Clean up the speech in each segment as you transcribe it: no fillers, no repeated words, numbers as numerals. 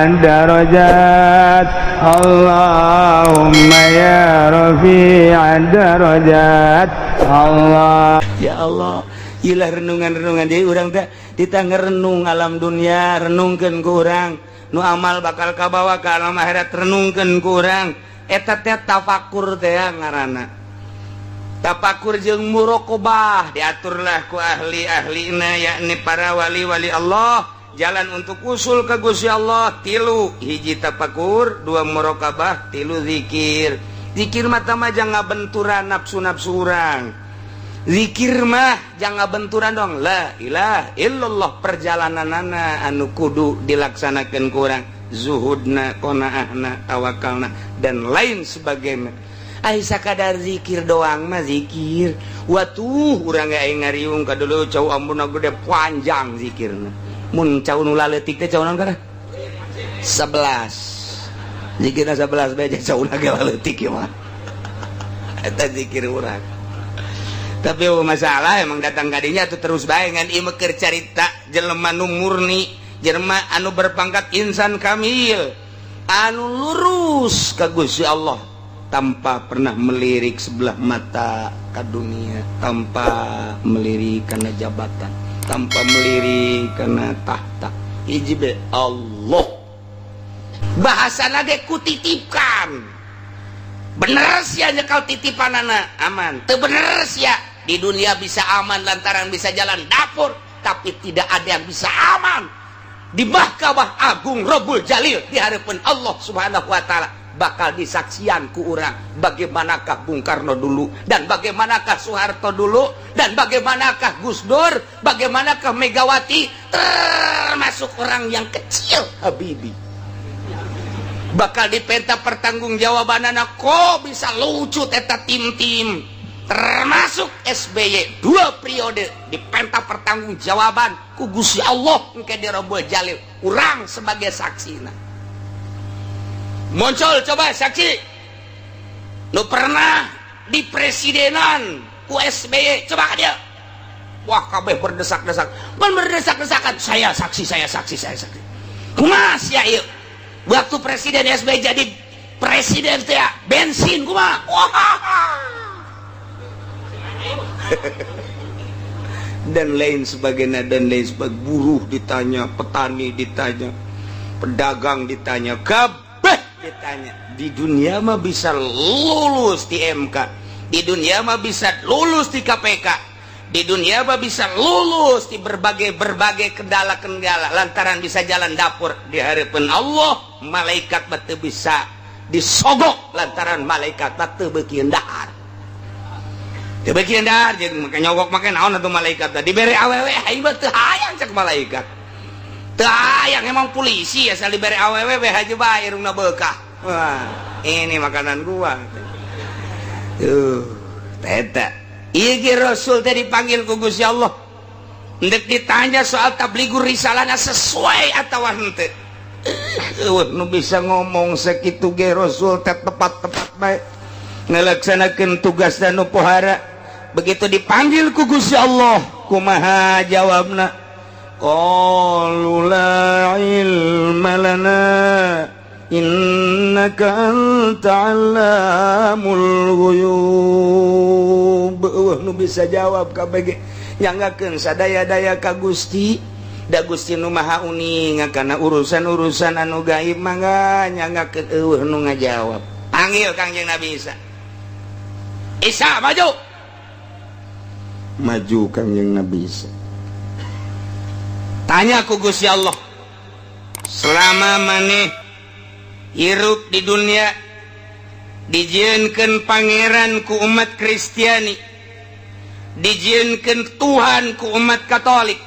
الدرجات اللهم يا رفيع الدرجات Allah. Ya Allah, ilah renungan-renungan. Jadi urang teh ditangga renung alam dunia, renungkeun ku urang nu amal bakal kabawa ke alam akhirat, renungkeun ku urang eta teh tafakur teh ngaranna, tafakur jeung muraqabah. Diaturlah ku ahli-ahlina, yakni para wali-wali Allah, jalan untuk usul ke Gusti Allah tilu: hiji tafakur, dua muraqabah, tilu zikir. Zikir mata mah jangan benturan nafsu-nafsu urang. Zikir mah jangan benturan dong, la ilaha illallah. Perjalanan anu kudu dilaksanakan ku urang, zuhudna, qonaahna, tawakalna, dan lain sebagainya. Ai sakadar zikir doang mah, zikir watuh urang ge aing ngariung ka dulu cau ambuna gede panjang zikirna. Mun cau nu laletik teh cau naon kana 11, zikirna 11 bae, cau ge laletik ieu mah. Eta zikir urang, tapi oh, masalah emang datang kadinya tuh terus bae. Ngan ieu mah keur carita jelema nu murni, jelema anu berpangkat insan kamil, anu lurus ka Gusti Allah tanpa pernah melirik sebelah mata ke dunia, tanpa melirik karena jabatan, tanpa melirik karena tahta. Hiji be Allah, bahasa ge kutitipkan. Bener sia nyekal titipan anak aman, teu bener sia di dunia bisa aman lantaran bisa jalan dapur, tapi tidak ada yang bisa aman di Mahkamah Agung Robul Jalil di hadapan Allah Subhanahu wa Ta'ala. Bakal disaksian ku urang bagaimanakah Bung Karno dulu dan bagaimanakah Soeharto dulu dan bagaimanakah Gus Dur, bagaimanakah Megawati, termasuk orang yang kecil Habibie, bakal dipenta pertanggungjawaban anak. Kok bisa lucut eta tim-tim, termasuk SBY dua periode, dipenta pertanggungjawaban ku Gusti Allah engke di Robbul Jalil. Urang sebagai saksi. Nah, muncul coba saksi nu pernah di presidenan ku SBY, coba dia. Wah, kabeh berdesak-desak pan, berdesak-desakan, saya saksi, saya saksi, saya saksi. Kumaha sia ieu waktu Presiden SBY jadi presiden teh bensin kumaha? Wah, dan lain sebagainya dan lain sebagainya. Buruh ditanya, petani ditanya, pedagang ditanya, kabeh ditanya. Di dunia mah bisa lulus di MK, di dunia mah bisa lulus di KPK, di dunia mah bisa lulus di berbagai berbagai kendala-kendala lantaran bisa jalan dapur. Di hadapan Allah malaikat batu bisa disogok lantaran malaikat batu beuki dahar. Teu dahar jeung make nyogok, make naon atuh malaikat teh? Dibere awewe aing mah teu hayang, cek malaikat. Teu hayang, emang polisi asal dibere awewe we haja bae, irungna beukah. Wah, ini makanan gua tuh. Teta ieu ge Rasul teh dipanggil ku Gusti Allah, ndek ditanya soal tabligur risalahna sesuai atau henteu. Eueuh nu bisa ngomong sakitu ge Rasul teh tepat-tepat bae ngelaksanakeun tugas dan nu pohara. Begitu dipanggil ku Gusti Allah, kumaha jawabna? Qalu la ilma lana innaka anta allamul ghuyub. Eueuh nu bisa jawab kabeh, nyanggakeun sadaya-daya ka Gusti, da Gusti nu Maha Uning kana urusan-urusan anu gaib. Mangga nyanggakeun, eueuh nu ngajawab. Panggil Kangjeng Nabi Isa. Isa maju, maju Kangjeng Nabi Isa. Tanya ku Gusti Allah, selama maneh hirup di dunia dijieunkeun pangeran ku umat Kristiani, dijieunkeun Tuhan ku umat Katolik,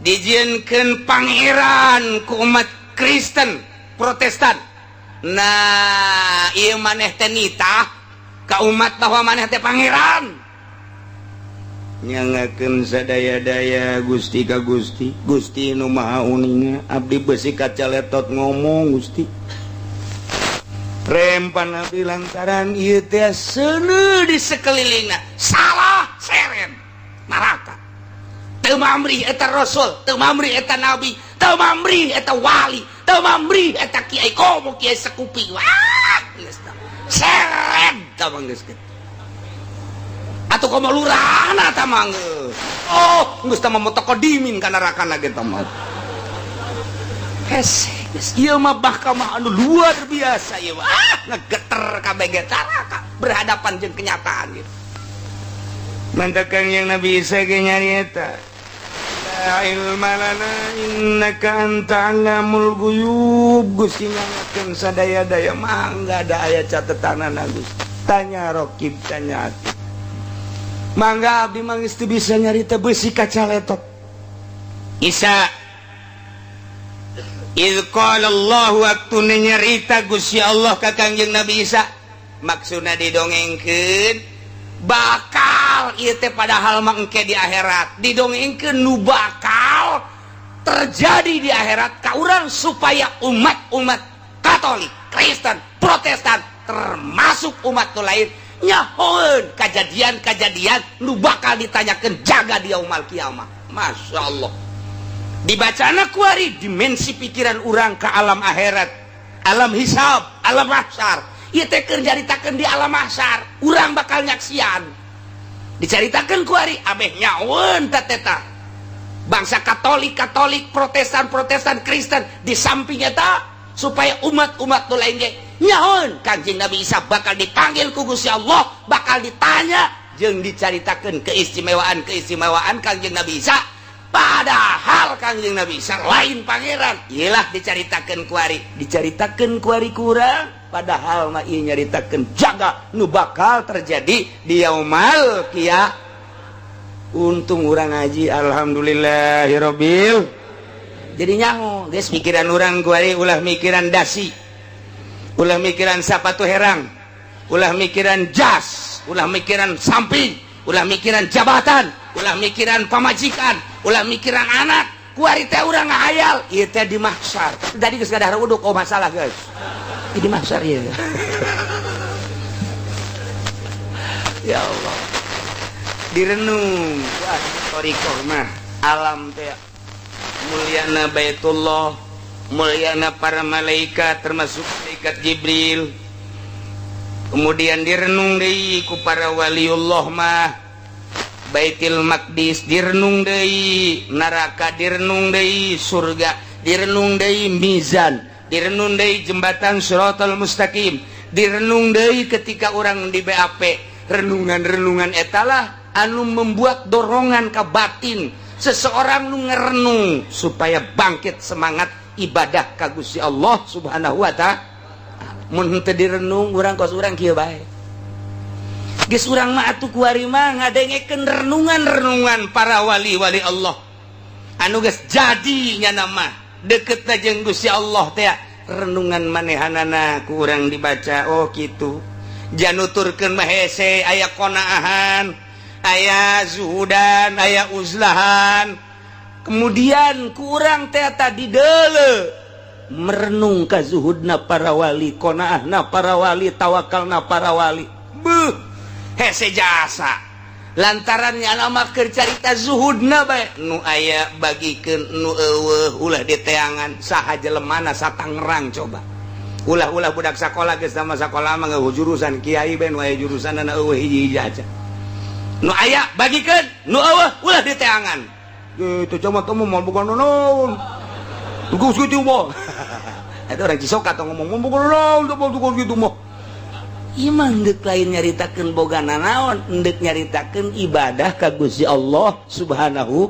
dijieunkeun pangeran ku umat Kristen Protestan, nah ieu maneh teh nitah ka umat bahwa maneh teh pangeran? Nyangakeun sadaya-daya Gusti ka Gusti, Gusti nu Maha Uninga, abdi besi kaca letot ngomong Gusti. Rempan abdi lantaran ieu teh seuneu di sekelilingna, salah seren neraka. Teu mamrih eta rasul, teu mamrih eta nabi, teu mamrih eta wali, teu mamrih eta kiai, komo kiai sekupi. Wah, geus seret tah mah geus kitu. Atuh komo lurahna tah mah geus. Oh, geus tah mah mutaqaddimin ka nerakana ge tah mah. Hese, geus ieu mah mahkamah anu luar biasa ieu mah. Ah, ngegeter kabeh ge caraka berhadapan jeung kenyataan gitu. Mantak Kangjeng Nabi Isa ge nyarieta. La ilma lana innaka anta allamul ghuyub. Gusti nyangakeun sadaya-daya mangga da aya catetanana Gusti. Tanya rokib, tanya atid. Mangga abdi mah geus teu bisa nyarita beusi kaca letot. Isa Idz qala Allah waktu nyarita Gusti Allah ka Kangjeng Nabi Isa, maksudna didongengkeun bakal ieu teh, padahal mah engke di akhirat, didongengkeun nu bakal terjadi di akhirat ka urang supaya umat-umat Katolik, Kristen, Protestan, termasuk umat nu lain nyahoeun kejadian-kejadian nu bakal ditanyakeun jaga di yaumul kiamah. Masya Allah, dibacana kuari dimensi pikiran urang ke alam akhirat, alam hisab, alam mahsyar. Ieu teh keur nyaritakeun di alam mahsyar urang bakal nyaksian, dicaritakeun kuari ameh nyahoeun ta teta bangsa Katolik Katolik, Protestan Protestan, Kristen. Di samping eta supaya umat-umat nu lain ge nyahoeun Kanjeng Nabi Isa bakal dipanggil ku Gusti Allah, bakal ditanya jeung dicaritakeun keistimewaan-keistimewaan Kanjeng Nabi Isa, padahal Kanjeng Nabi Isa lain pangeran. Iyalah dicaritakeun kuari, dicaritakeun kuari kurang, padahal mah ieu nyaritakeun jaga nu bakal terjadi di yaumal kia. Untung urang ngaji, alhamdulillahirobbil, jadi nyaho geus pikiran urang kuari. Ulah mikiran dasi, ulah mikiran sapatu herang, ulah mikiran jas, ulah mikiran samping, ulah mikiran jabatan, ulah mikiran pamajikan, ulah mikiran anak. Kuari teh urang ngahayal ieu teh di mahsyar. Tadi geus gadahar uduk, oh masalah guys, di mahsyar ieu. Ya Allah, direnung. Wah, thoriqoh mah alam teh mulyana Baitullah, mulyana para malaikat termasuk malaikat Jibril. Kemudian direnung deui ku para waliullah mah Baitul Maqdis direnung deui, neraka direnung deui, surga direnung deui, mizan direnung deui, jembatan Shiratal Mustaqim direnung deui ketika orang di BAP. Renungan-renungan etalah anu membuat dorongan ke batin seseorang nu ngerenung supaya bangkit semangat ibadah ka Gusti Allah Subhanahu wa Ta'ala. Mun henteu direnung urang, kos urang kieu bae geus. Urang mah atuh kuari mah ngadengekeun renungan-renungan para wali-wali Allah anu geus jadi nya mah deket jeung Gusti Allah teh. Renungan manehanana ku urang dibaca, oh kitu januturkeun mah hese, aya qonaahan, aya zuhudan, aya uzlahan. Kemudian kurang teh tadi dele merenung ka zuhudna para wali, qonaahna para wali, tawakalna para wali. Beuh, hese jasa lantarannya nama keur carita zuhudna bae nu aya bagikeun, nu eueuh ulah diteangan. Saha jelemana sa Tangerang coba? Ulah-ulah budak sakola geus sama sakola mah ngeueuh jurusan kiai bae, nu aya jurusanna eueuh hiji-hiji aja. Nu aya bagikeun, nu eueuh ulah diteangan. Gitu cuma kamu mau bukan naon. Tugas gitu mah. Itu orang Cisoka atau ngomong. Mau bukan naon, mau tugas gitu mah. Ieu mah deuk lain nyaritakeun boga nanaon, endek nyaritakeun ibadah ka Gusti Allah Subhanahu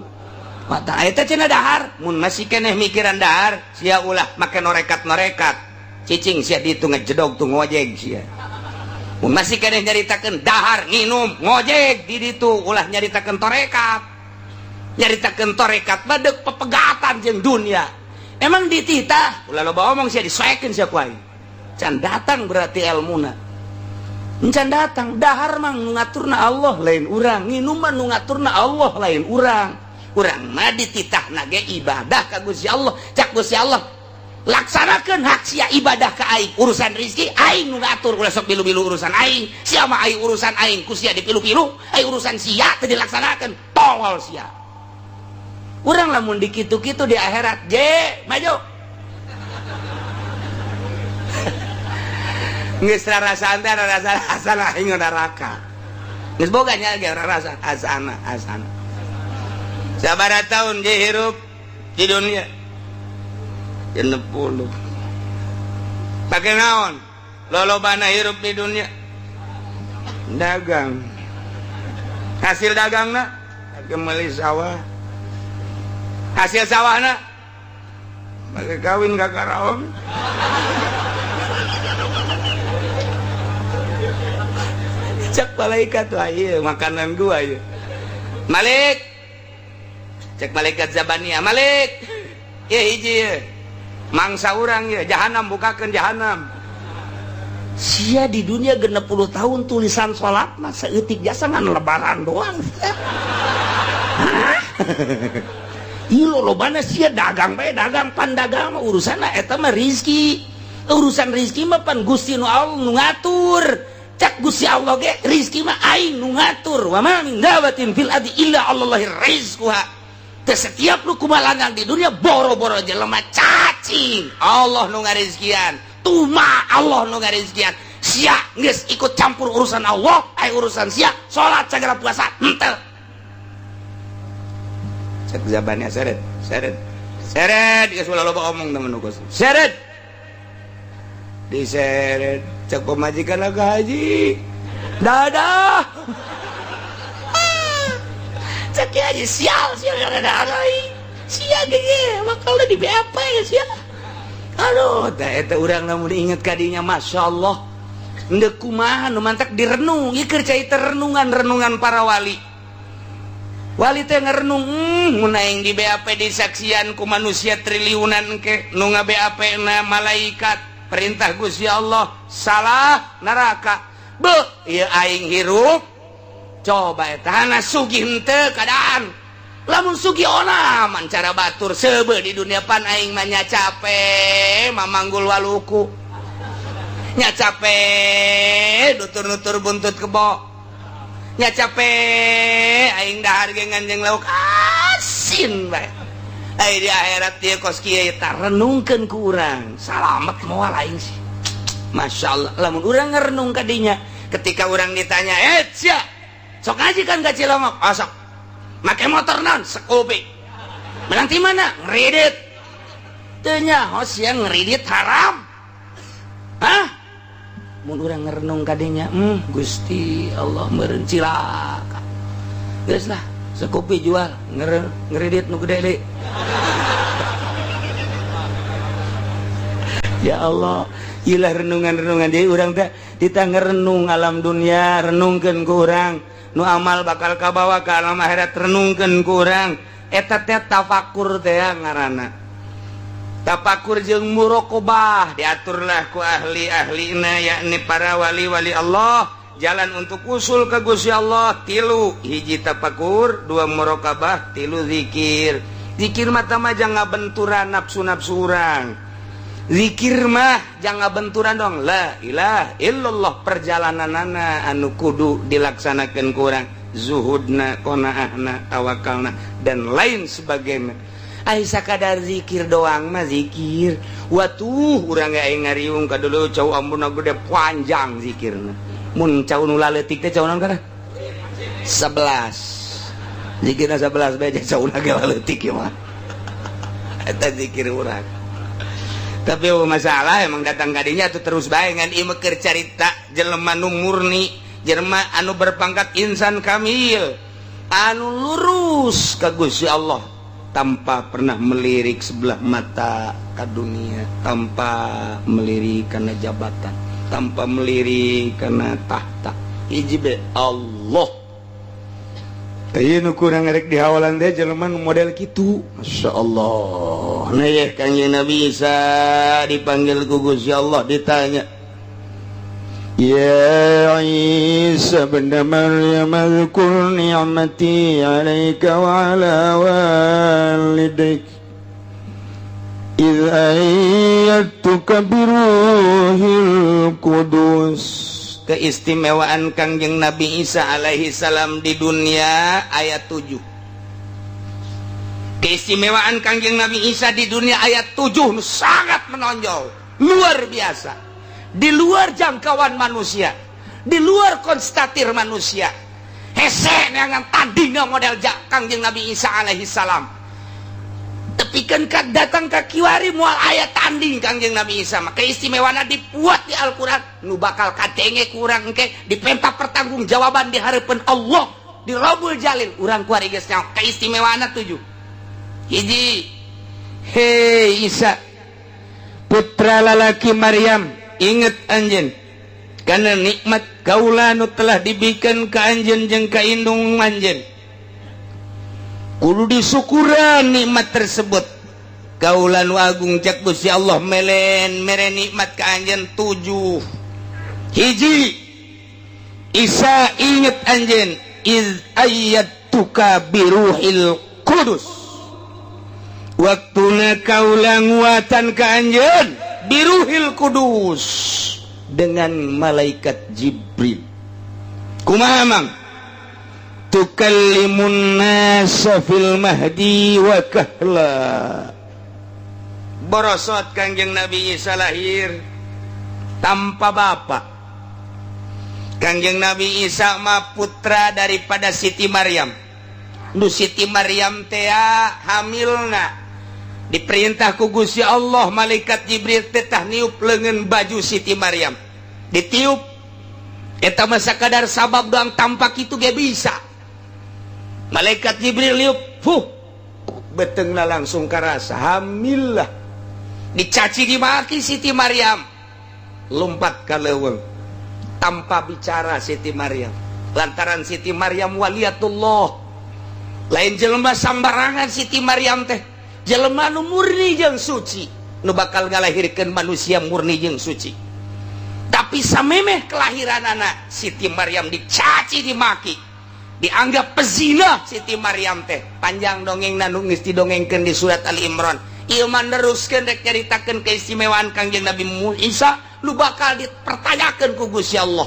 wa Ta'ala. Eta cenah dahar, mun masih keneh mikiran dahar, sia ulah make norekat-norekat. Cicing sia ditu ngejedog tuh ngojek sia. Mun masih keneh nyaritakeun dahar, nginum, ngojek di ditu, ulah nyaritakeun torekat. Nyaritakeun torekat mah deuk pepegatan jeung dunia. Emang dititah, ulah loba omong sia, disoekeun sia ku aing. Can datang berarti elmuna. Encan datang. Dahar mah nu ngaturna Allah, lain urang. Nginum mah nu ngaturna Allah, lain urang. Urang mah dititahna ge ibadah ka Gusti Allah. Cak Gusti Allah, laksanakeun hak sia ibadah ka aing, urusan rezeki aing nu ngatur, ulah sok pilu-pilu urusan aing. Sia mah aing urusan aing ku sia dipilu-pilu, aing urusan sia teu dilaksanakeun, tolol sia. Urang lamun dikitu-kitu di akhirat, je maju. Geus rarasaan teh rarasaan asana aing neraka. Geus boga nya ge rarasaan asana asana. Sabaraha tahun je hirup di dunia? 60. Pake naon? Lolobana hirup di dunia? Dagang. Hasil dagangna pake meuli sawah. Hasil sawahna pake kawin ka karaong. Cek malaikat wah ieu makanan gua ieu. Malik. Cek malaikat Zabania, Malik. Ieu hiji ieu. Mangsa urang ieu, jahanam bukakeun jahanam. Sia di dunia 60 tahun tulisan salat mah saeutik jasa ngan lebaran doang. Hah? Ieu lolobana sia dagang bae dagang pan dagang mah urusanna eta mah rizki. Urusan rizki mah pan Gusti nu Allah nu ngatur. Cak Gusti Allah ge rizki mah aing nu ngatur. Wa ma min dabatin fil ardi illa Allahi rizquha. Teu setiap nu kumalangang di dunia boro-boro jelema cacing. Allah nu ngarizkian. Tuma Allah nu ngarizkian. Sia geus ikut campur urusan Allah, ai urusan sia salat sagala puasa henteu. Cek zabannya seret, seret, seret, geus ulah loba omong temen nu seret. Diseret, cek pemajikan lah haji. Dadah. Cek haji sial, sial dadah ai. Sia ge bakal di BAP ya sia. Aduh, teh eta urang lamun inget ka dinya masyaallah. Endeu kumaha nu mantak direnung, ieu keur carita renungan-renungan para wali. Wali teh ngerenung, mun aing di BAP disaksian ku manusia triliunan ke nu nga-BAP na malaikat perintah Gusti Allah salah neraka. Beuh, ieu aing hirup. Coba eta hana sugih henteu keadaan. Lamun sugih onaman cara batur seubeuh di dunia pan aing mah nya cape mamanggul waluku. Nya cape nutur-nutur buntut kebo. Nya capek aing dahar ge nganjeng lauk asin bae. Ai di akhirat ieu kos kieu eta renungkeun ku urang. Salamet moal aing sih. Masyaallah lamun urang ngerenung ka dinya ketika urang ditanya, "Eh sia, sok ngaji kan ka Cilongok?" "Oh sok." "Make motor naon?" "Scoopy." "Menang ti mana?" "Ngredit." Teu nyaho sia ngredit haram. Hah? Mun urang ngerenung kadinya, Gusti Allah meureun cilaka. Geus lah, sekupi jual, ngeredit nu gede deui. Ya Allah, ieu lah renungan-renungan deui urang teh ditah ngerenung alam dunia, renungkeun ku urang. Nu amal bakal kabawa ka alam akhirat renungkeun ku urang. Eta teh tafakur teh ngaranna. Tafakur jeung muraqabah diaturlah ku ahli-ahlina yakni para wali-wali Allah jalan untuk usul ke Gusti Allah tilu hiji tafakur dua muraqabah tilu zikir. Zikir mah tah mah jangan benturan nafsu-nafsu urang. Zikir mah jangan benturan dong la ilaha illallah perjalananana anu kudu dilaksanakeun ku urang zuhudna qanaahna tawakalna dan lain sebagainya. Ai sakadar zikir doang mah zikir. Watuh urang ge aing ngariung ka dulu cau ambuna gede panjang zikirna. Mun cau nu laletik teh cau naon kana? 11. Zikirna 11 bae cau na ge laletik ieu mah. Eta zikir urang. Tapi masalah emang datang ka dinya atuh terus bae ngan ieu mah keur carita jelema nu murni, jelema anu berpangkat insan kamil, anu lurus ka Gusti Allah. Tanpa pernah melirik sebelah mata ke dunia, tanpa melirik karena jabatan, tanpa melirik karena tahta. Hiji be Allah. Teu nu kurang rek dihawalan teh jelema nu model kitu. Masya Allah. Nah ye Kangjeng Nabi Isa dipanggil ku Gusti Allah ditanya, Ya Isa ibn Maryam adhkur ni'mati 'alaika wa 'ala walidaik idh ayyadtuka biruhil qudus. Keistimewaan Kangjeng Nabi Isa alaihi salam di dunia ayat 7. Keistimewaan Kangjeng Nabi Isa di dunia ayat 7 nu sangat menonjol, luar biasa, di luar jangkauan manusia, di luar konstatir manusia. Hese neangan tandingna model Kangjeng Nabi Isa alaihi salam. Tapi kan datang ke kiwari moal aya tanding Kangjeng Nabi Isa mah. Keistimewaan dibuat di Al-Qur'an nu bakal kadenge kurang engke dipenta pertanggungjawaban di hadapan Allah di Robul Jalil. Urang kuari geus nyaho keistimewaan tujuh. Hiji, hei Isa, putra lalaki Maryam, inget anjeun karena nikmat kaula nu telah diberikan ke anjeun jeung ka indung anjeun. Kudu disyukuran nikmat tersebut. Kaula nu agung, cek Gusti Allah, melen mere nikmat ka anjeun tujuh. Hiji, Isa, inget anjeun, iz ayyadtuka biruhil kudus, waktuna kaula nguatan ka anjeun biruhil kudus dengan malaikat Jibril. Kumaha, Mang? Tukallimun nasa fil mahdi wa kahla. Borosot Kangjeng Nabi Isa lahir tanpa bapak. Kangjeng Nabi Isa mah putra daripada Siti Maryam. Nu Siti Maryam tea hamilna diperintah ku Gusti Allah, malaikat Jibril tetah niup lengan baju Siti Maryam, ditiup. Eta mah sakadar sabab doang, tampak itu ge bisa. Malaikat Jibril niup, fuh, betengna langsung karasa hamil lah. Dicaci dimaki, Siti Maryam lompat ka leuweung tanpa bicara. Siti Maryam, lantaran Siti Maryam waliyatullah, lain jelema sambarangan. Siti Maryam teh jelema nu murni jeung suci, nu bakal ngalahirkeun manusia murni jeung suci. Tapi samemeh kelahiran anak, Siti Maryam dicaci dimaki, dianggap pezina Siti Maryam teh. Panjang dongeng nu geus didongengkeun di surat Ali Imran. Ieu mah neruskeun rek nyaritakeun keistimewaan Kangjeng Nabi Isa lu bakal dipertanyakeun ku Gusti Allah.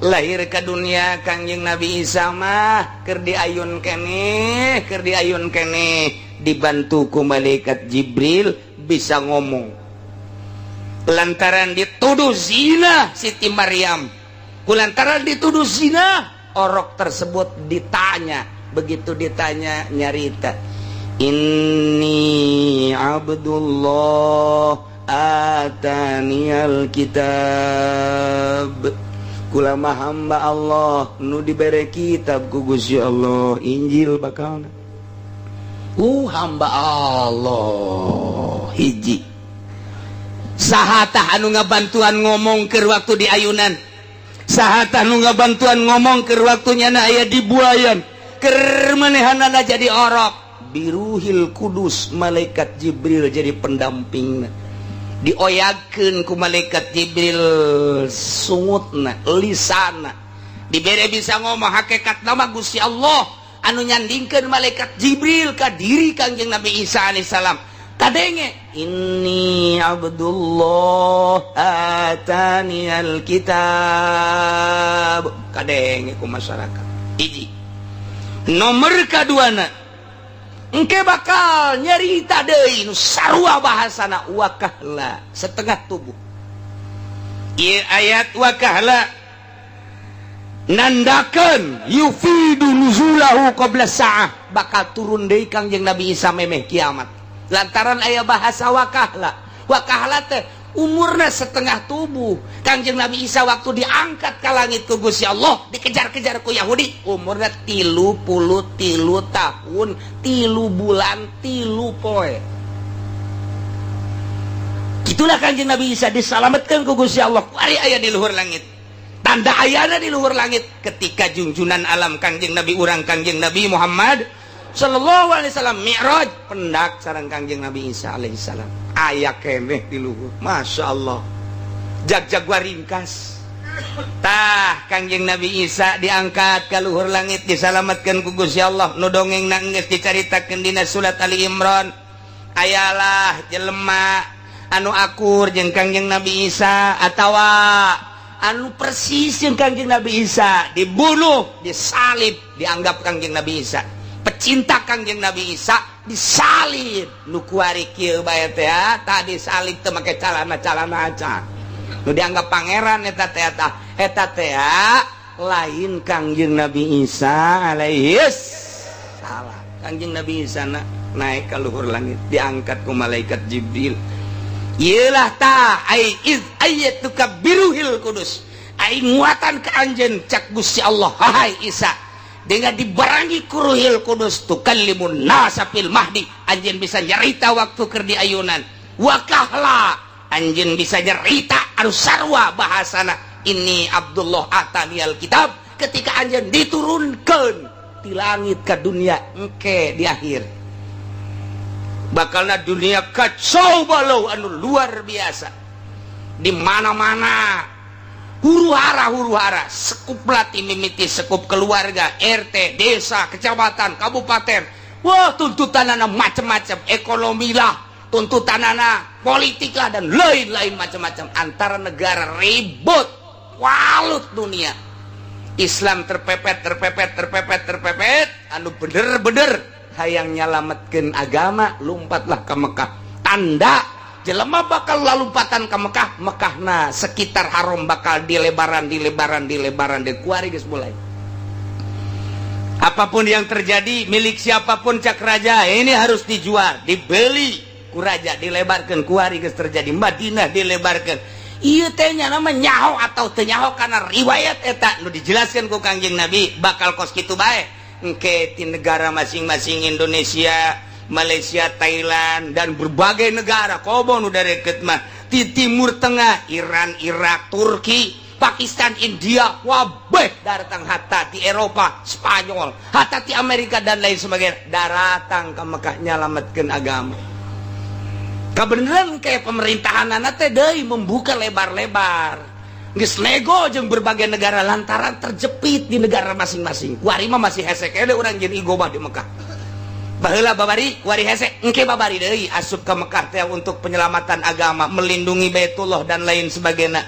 Lahir ke dunia Kangjeng Nabi Isa mah keur diayun keneh, keur diayun keneh, dibantu ku malaikat Jibril, bisa ngomong. Lantaran dituduh zina Siti Maryam, kulantaran dituduh zina, orok tersebut ditanya. Begitu ditanya, nyarita, "Inni Abdullah ataniyal kitab." Kula mah hamba Allah nu dibere kitab ku Gusti Allah, Injil bakalna. Hamba Allah. Hiji, saha tah anu ngabantuan ngomong ke waktu di ayunan? Saha tah nu ngabantuan ngomong ke waktunya na aya di buayan, keur manehanana jadi orok? Biruhil kudus, malaikat Jibril jadi pendamping. Dioyagkeun ku malaikat Jibril sungutna, lisana dibere bisa ngomong. Hakikat nama Gusti Allah anu nyandingkeun malaikat Jibril ka diri Kangjeng Nabi Isa alaihissalam. Kadenge, "Inni Abdullah atani alkitab." Kadenge ku masyarakat. Hiji. Nomor kaduana, engke bakal nyerita deui nu sarua bahasana, wakahla, setengah tubuh. Ieu ayat wakahla nandakeun yufidu nuzulahu qabla sa'ah, bakal turun deui Kangjeng Nabi Isa memeh kiamat, lantaran aya bahasa wakahla. Wakahla teh umurna setengah tubuh. Kangjeng Nabi Isa waktu diangkat ke langit ku Gusti Allah, dikejar-kejar ku Yahudi, umurna 33 tahun 3 bulan 3 poe. Itulah Kangjeng Nabi Isa diselamatkan ku Gusti Allah. Kuari aya di luhur langit. Tanda ayana di luhur langit ketika junjunan alam Kangjeng Nabi urang, Kangjeng Nabi Muhammad Sallallahu Alaihi Wasallam Mi'raj, pendak sareng Kangjeng Nabi Isa alaihi salam, aya keneh di luhur. Masya Allah, jag-jag ringkas tah. Kangjeng Nabi Isa diangkat ke luhur langit, disalamatkan ku Gusti Allah. Nu dongeng nangis dicaritakeun dina surat Ali Imran. Ayalah jelema anu akur jeung Kangjeng Nabi Isa atawa anu persis jeung Kangjeng Nabi Isa dibunuh, disalib. Dianggap Kangjeng Nabi Isa, pecinta Kangjeng Nabi Isa. Disalib nu kuari kieu bae teh tadi salib teu make calana-calana acan nu dianggap pangeran eta teh. Eta teh lain Kangjeng Nabi Isa alaihi salam. Kangjeng Nabi Isa na naik ke luhur langit, diangkat ku malaikat Jibril. Iyalah ta ai iz ayyatuka biruhil kudus, ai nguatan ke anjeun cak Gusti Allah, "Hai Isa, dengan dibarengi ku Ruhil Kudus, tukallimun nasa fil mahdi, anjeun bisa nyarita waktu keur di ayunan, wa kahla, anjeun bisa nyarita anu sarwa bahasana, ini Abdullah ataniyal kitab." Ketika anjeun diturunkan di langit ke dunia, engke di akhir bakalna dunia kacau balau anu luar biasa, di mana-mana huru hara, huru hara, sekup latih mimiti sekup keluarga, RT, desa, kecamatan, kabupaten. Wah, tuntutan anak macam-macam, ekonomi lah, tuntutan anak politik lah, dan lain-lain macam-macam, antara negara ribut, walut dunia Islam terpepet, terpepet, terpepet, terpepet. Anu bener-bener hayang nyalametkeun agama lompatlah ke Mekah. Tanda jelema bakal lalumpatan ke Mekah, Mekahna sekitar haram bakal dilebaran, dilebaran, dilebaran, di kuari geus mulai. Apapun yang terjadi, milik siapapun, cak raja ini harus dijual, dibeli ku raja, dilebarkan. Kuari geus terjadi Madinah dilebarkan. Iya teh nama nyaho atau teu nyaho, karena riwayat eta nu dijelaskan ku Kangjeng Nabi bakal kos kitu bae. Engke di negara masing-masing, Indonesia, Malaysia, Thailand, dan berbagai negara, komo nu deket mah di Timur Tengah, Iran, Irak, Turki, Pakistan, India, wabeh datang, hatta di Eropa, Spanyol, hatta di Amerika dan lain sebagainya, datang ke Mekah nyalametkeun agama. Kebenaran kayak pemerintahan anak teh deui membuka lebar-lebar, geus nego jeung berbagai negara lantaran terjepit di negara masing-masing. Kuari mah masih hese keneh urang jeung iqomah di Mekah. Baheula babari, kuari hese, engke babari deui asup ke Mekah teh untuk penyelamatan agama, melindungi Baitullah dan lain sebagainya.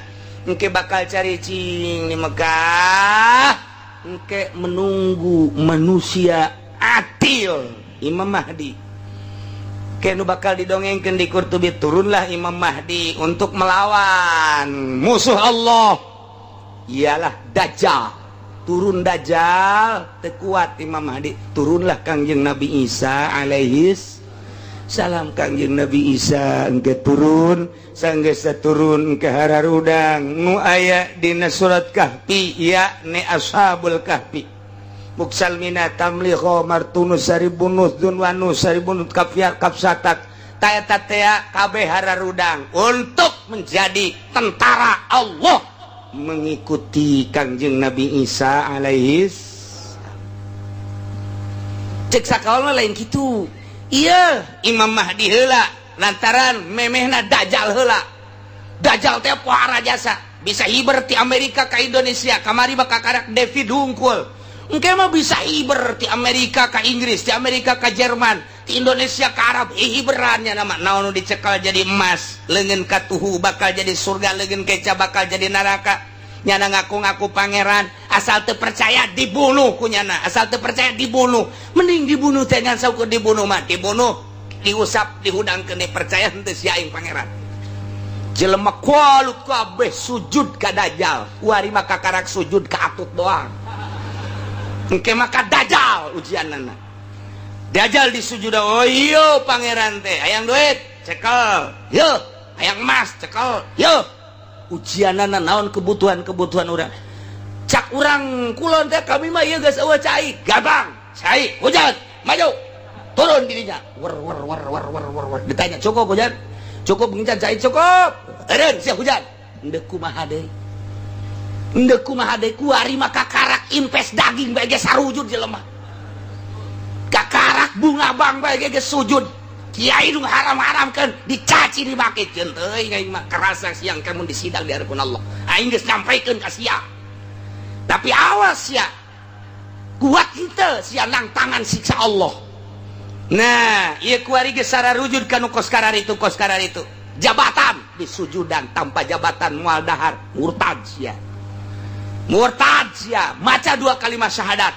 Engke bakal cari cing di Mekah, engke menunggu manusia adil, Imam Mahdi. Kenu bakal didongengkan di Qurtubi, turunlah Imam Mahdi untuk melawan musuh Allah, ialah Dajjal. Turun Dajjal, teu kuat Imam Mahdi, turunlah Kangjeng Nabi Isa alaihis salam. Kangjeng Nabi Isa engke turun, sanggeus turun ke hararudang nu aya dina surat Kahfi, yakni Ashabul Kahfi, Muksalmina, Tamliho, Martunus, Saribunus, Dunwanus, Saribunus, Kafia, Kapsatak, Taeta tea, kabeh hararudang untuk menjadi tentara Allah mengikuti Kangjeng Nabi Isa alaihis. Cek sakaol lain gitu. Iya, Imam Mahdi heula lantaran memehna Dajjal heula. Dajjal teh pohara jasa, bisa hiber ti Amerika ke Indonesia. Kamari bakal karak David hungkul. Engke mah bisa hiber ti Amerika ke Inggris, ti Amerika ke Jerman, ti Indonesia ke Arab. Hiberannya nama naon dicekal jadi emas, leungeun katuhu bakal jadi surga, leungeun keca bakal jadi neraka. Nyana ngaku-ngaku pangeran, asal teu percaya dibunuh ku nyana, asal teu percaya dibunuh. Mending dibunuh teh ngan saukur dibunuh mah, dibunuh, diusap, dihudangkeun, percaya henteu sia aing pangeran. Jelema kualut kabeh sujud ka Dajjal. Kuari mah kakarak sujud ka atut doang. Engke maka Dajjal ujianana. Dajjal disujud, "Oh iya pangeran teh, hayang duit, cekel. Yo, hayang emas, cekel. Yo." Ujianana naon kebutuhan-kebutuhan urang. Cak urang kulon teh, kami mah ieu geus eueuh cai, gampang. Cai, hujan, maju. Turun dirinya. Wer wer wer wer wer wer wer. Ditanya, "Cukup hujan? Cukup ngincan cai cukup?" Eureun sia hujan. Endek kumaha deui? Endek kumaha deui? Kuari mah kakarak impes daging bae ge sarujud jelema. Kakarak bunga bang bae ge sujud. Kiai nu haram-haramkeun dicaci dimaki, ceun teuing aing mah kerasa siang kamu disidang di hadapan Allah. Aing geus nyampaikeun ka sia. Tapi awas ya. Kuat henteu sia nang tangan siksa Allah. Nah, ieu kuari geus sararujud ka nu kos kararitu, kos kararitu. Jabatan disujudan, tanpa jabatan moal dahar, murtad sia. Murtad sia, maca dua kalimat syahadat.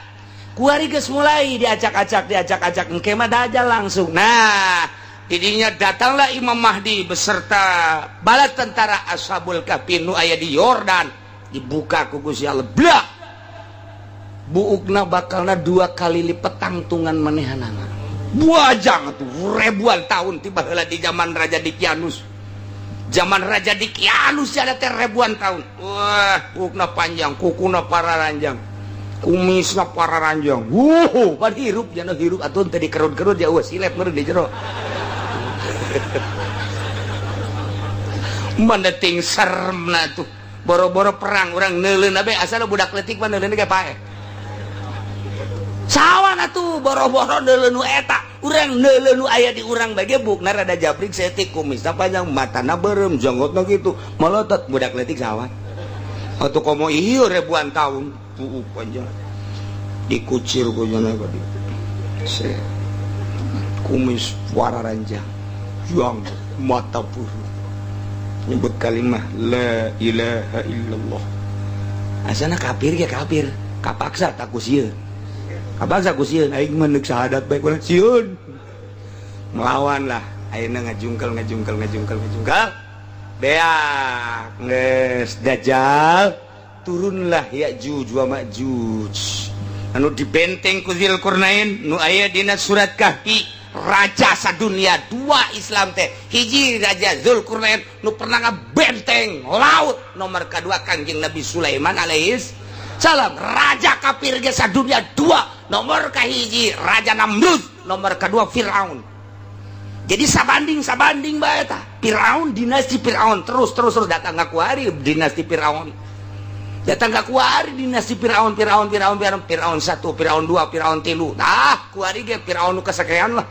Kuari geus mulai diacak-acak, diacak-acak, engke mah Dajjal langsung. Nah, didinya datanglah Imam Mahdi beserta bala tentara Ashabul Kahfi nu aya di Yordan, dibuka ku Gusti Allah, blak, buukna bakalna dua kali lipat tangtungan manehanana. Buajang tuh ribuan tahun, tiba heula di zaman Raja Dikianus. Zaman Raja Dikianus ada teh ribuan tahun. Wah, buukna panjang, kukuna pararanjang, kumisna pararanjang. Wuh, pan hirup jana hirup atuh teh dikerut-kerut ya, wah, silep meureun di jero. Mana ting seremna tuh. Boro-boro perang, urang neuleun abe asal budak leutik mah neuleun ge paeh. Sawan atuh boro-boro neuleun nu eta, urang neuleun nu aya di urang bage buukna rada jabrik saeutik, kumisna panjang, matana beureum, jenggotna kitu, molotot, budak leutik sawan. Atuh komo ieu ribuan tahun, buuk panjang. Dikucir ku jana tadi. Kumis wararanjang, janggot, mata puru. Nyebut kalimah la ilaha illallah. Asana kafir ge kafir, kapaksa tak ku sieun. Kapaksa ku sieun, aing mah neuk syahadat bae ku sieun. Melawan lah, ayeuna ngajungkel, ngajungkel, ngajungkel, ngajungkel. Beak, geus Dajjal, turunlah Ya'juj wa Ma'juj. Anu dibenteng ku Zulkarnain nu aya dina surat Kahfi. Raja sadunia dua Islam teh, hiji Raja Zulkarnain nu pernah ngabenteng laut, nomor kedua Kangjeng Nabi Sulaiman alaihis salam. Raja kafir ge sadunia dua, nomor kahiji Raja Namrud, nomor kedua Firaun. Jadi sabanding sabanding bae tah Firaun, dinasti Firaun terus terus terus datang ka kuari dinasti Firaun, datang ka kuari dinasti Firaun, Firaun, Firaun, Firaun, Firaun 1, Firaun 2, Firaun 3. Nah, kuari ge Firaun nu kasakean lah.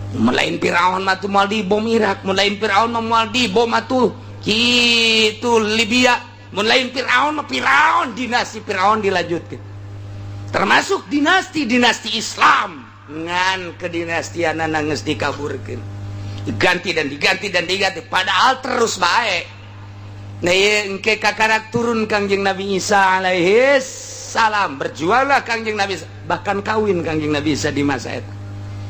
Melain Firaun mah tuh moal dibom Irak, melain Firaun mah moal dibom atuh kitu Libya, melain Firaun mah Firaun, dinasti Firaun dilanjutkeun. Termasuk dinasti-dinasti Islam ngan kedinastianana geus dikaburkeun. Diganti dan diganti dan diganti, padahal terus bae. Nah, ieu engke kakarak turun Kangjeng Nabi Isa alaihi salam, berjuanglah Kangjeng Nabi Isa, bahkan kawin Kangjeng Nabi Isa di masa eta.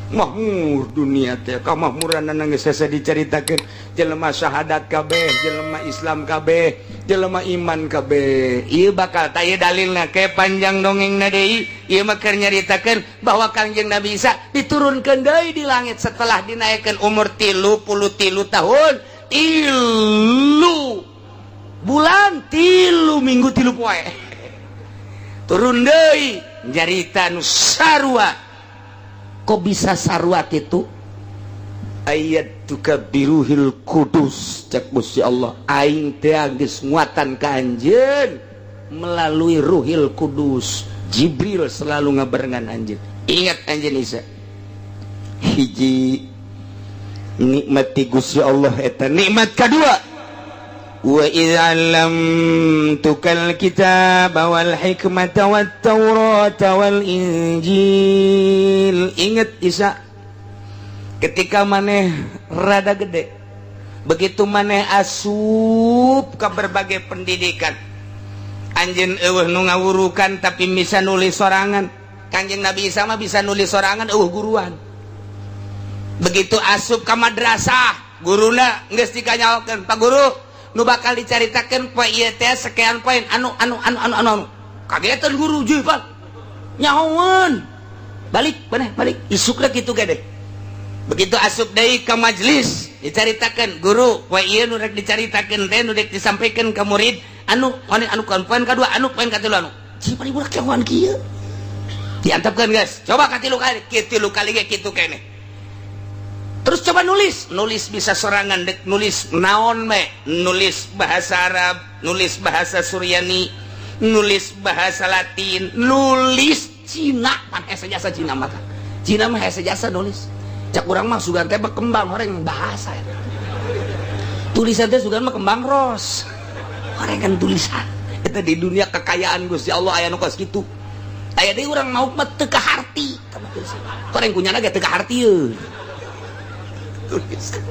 Mahmur dunia teh, kamahmuran geus hese dicaritakeun, jelema syahadat kabeh, jelema Islam kabeh, jelema iman kabeh. Ieu bakal tah ieu dalilna ke panjang dongengna deui. Ieu mah keur nyaritakeun bahwa Kangjeng Nabi Isa diturunkeun deui di langit setelah dinaikkeun umur 33 tahun, 3 bulan, 3 minggu, 3 poe. Turun deui nyarita nu sarua. Kok bisa sarua kitu? Ayat tuka biruhil kudus, cek Gusti Allah, aing teh geus nguatan ka anjeun melalui Ruhil Kudus. Jibril selalu ngabarengan anjeun. Ingat anjeun Isa, hiji nikmat ti Gusti Allah eta, nikmat kadua, wa idz 'allamtukal kitaba wal hikmata wat taurata wal injil. Ingat Isa, ketika maneh rada gede, begitu maneh asup ke berbagai pendidikan, anjeun eueuh nu ngawurukan tapi bisa nulis sorangan. Kanjeng Nabi Isa mah bisa nulis sorangan, eueuh guruan. Begitu asup ke madrasah, guruna geus dikanyaokeun, "Pak Guru, nu bakal dicaritakeun poe ieu teh sekian poin anu anu anu anu anu anu." Kagetan guru, "Juh, Pak, nyahoan, balik maneh, balik isukna kitu gede." Begitu asup deui ke majelis, dicaritakeun, "Guru, poe ieu nu rek dicaritakeun teh, nu rek disampaikan ke murid anu anu anu poin kadua, anu poin katilu anu." Cing paling budak nyahoan kieu. Diantepkeun, guys, coba katilu kali, katilu kali ge kitu keneh. Terus coba nulis, nulis bisa sorangan, dek nulis naon me, nulis bahasa Arab, nulis bahasa Suryani, nulis bahasa Latin, nulis Cina, pan hese jasa Cina mah. Cina mah hese jasa nulis. Cak urang mah sugan teh berkembang orang bahasa eta. Tulisan teh sugan mah kembang ros. Orang kan tulisan. Eta di dunia kekayaan Gusti Allah aya nu kos kitu. Aya deui urang mau mah teu kaharti. Koreng kunyana ge teu kaharti yeun. Tulisan.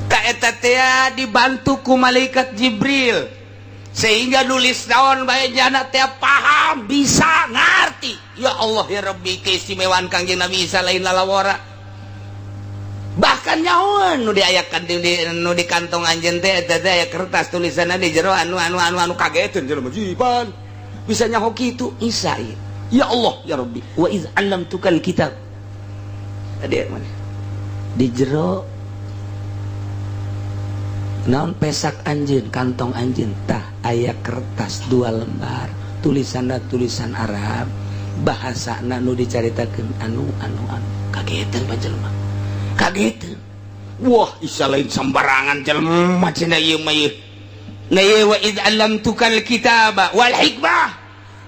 Ka eta teh dibantu ku malaikat Jibril. Sehingga nulis naon bae jana teh paham, bisa ngerti. Ya Allah ya Rabbi, keistimewaan Kangjeng Nabi Isa lain lalawora. Bahkan nyahoan nu diayakan nu di kantong anjeun teh, eta teh aya kertas tulisanna di jero, anu anu anu anu kageteun jelema, jiban bisa nyaho kitu Isa ieu. Ya Allah ya Rabbi, wa iz 'allamtukal kitab. Tadi mana di jero naon pesak anjeun, kantong anjeun tah aya kertas dua lembar, tulisanna tulisan Arab, bahasana nu dicaritakeun anu anu anu. Kagetan panjelma, kagetan. Wah, Isa lain sembarangan jelema cenah ieu mah ieu. Nah ieu, wa id 'allamtukal kitaba wal hikmah,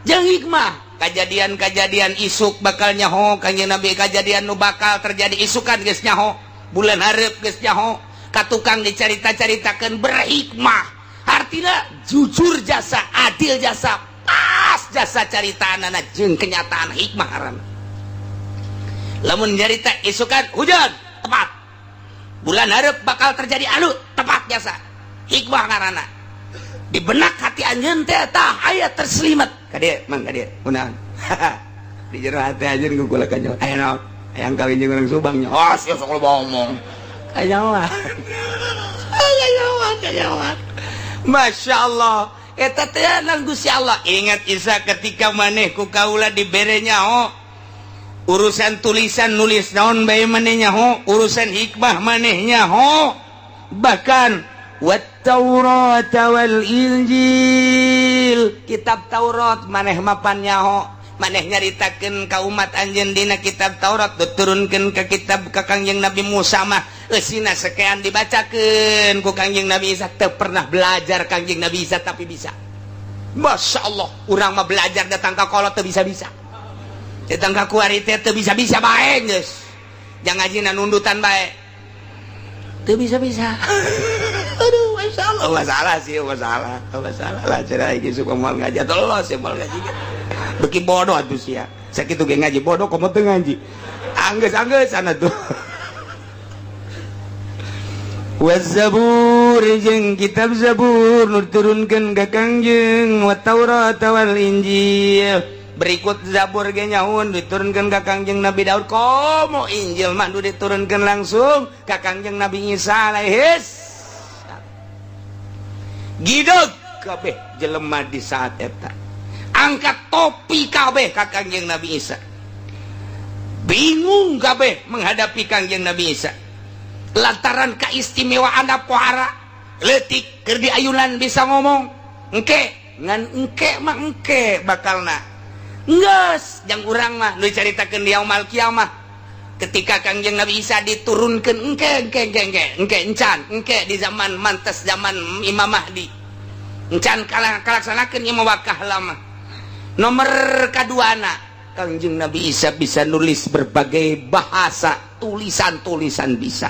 jeung hikmah. Kejadian-kejadian isuk bakal nyaho Kanjeng Nabi, kejadian nu bakal terjadi isukan geus nyaho, bulan hareup geus nyaho ka tukang dicarita-caritakeun. Berhikmah artinya jujur jasa, adil jasa, pas jasa caritaanana jeung kenyataan. Hikmah ngaranna lamun nyarita isukan hujan tepat, bulan hareup bakal terjadi anu tepat jasa. Hikmah ngaranna di benak hati anjeun teh tah aya terselimat. Kadieu mang, kadieu kunaon di jero hati anjeun kukula kanyo aya naon, hayang kawin jeung urang Subang nya. Oh, sia sok loba ngomong. Kanyawan kanyawan kanyawan. Masya Allah, eta teh nang Gusti Allah. Ingat Isa, ketika maneh ku kaula dibere nyaho urusan tulisan, nulis naon bae maneh nyaho, urusan hikmah maneh nyaho, bahkan wat Taurat wal Injil, kitab Taurat maneh mapan nyaho, maneh nyaritakeun ka umat anjeun dina kitab Taurat, diturunkeun ke kitab ka Kangjeng Nabi Musa mah eusina sekian, dibacakeun ku Kangjeng Nabi Isa. Teu pernah belajar Kangjeng Nabi Isa, tapi bisa. Masya Allah, urang mah belajar datang ka kolot teu bisa-bisa, datang ka kuari teh teu bisa-bisa bae, geus jangan ngajina nundutan bae teu bisa-bisa. Aduh, Masya Allah, masalah sih, masalah masalah lah. Cerah iki suka moal ngaji atau los ya moal ngaji beki bodoh atuh sia. Sakitu ge ngaji bodoh, komo teu ngaji anggeus anggeus sana tuh. Wazabur, jeung kitab Zabur nu diturunkeun ka Kangjeng, wa Taurat wal Injil. Berikut Zabur ge nyaun diturunkeun ka Kangjeng Nabi Daud, komo Injil mah nu diturunkeun langsung ka Kangjeng Nabi Isa alaihis. Gideg kabeh jelema di saat eta, angkat topi kabeh ka Kangjeng Nabi Isa. Bingung kabeh menghadapi Kangjeng Nabi Isa lantaran keistimewaan pohara letik keur diayunan bisa ngomong. Engke ngan engke mah, engke bakalna geus jang urang mah nu dicaritakeun di yaumul kiamah ketika Kangjeng Nabi Isa diturunkan. Engke engke engke engke engke encan, engke di zaman mantes zaman Imam Mahdi encan kalaksanakeun ieu wakah lama. Nomor kaduana, Kangjeng Nabi Isa bisa nulis berbagai bahasa, tulisan-tulisan bisa.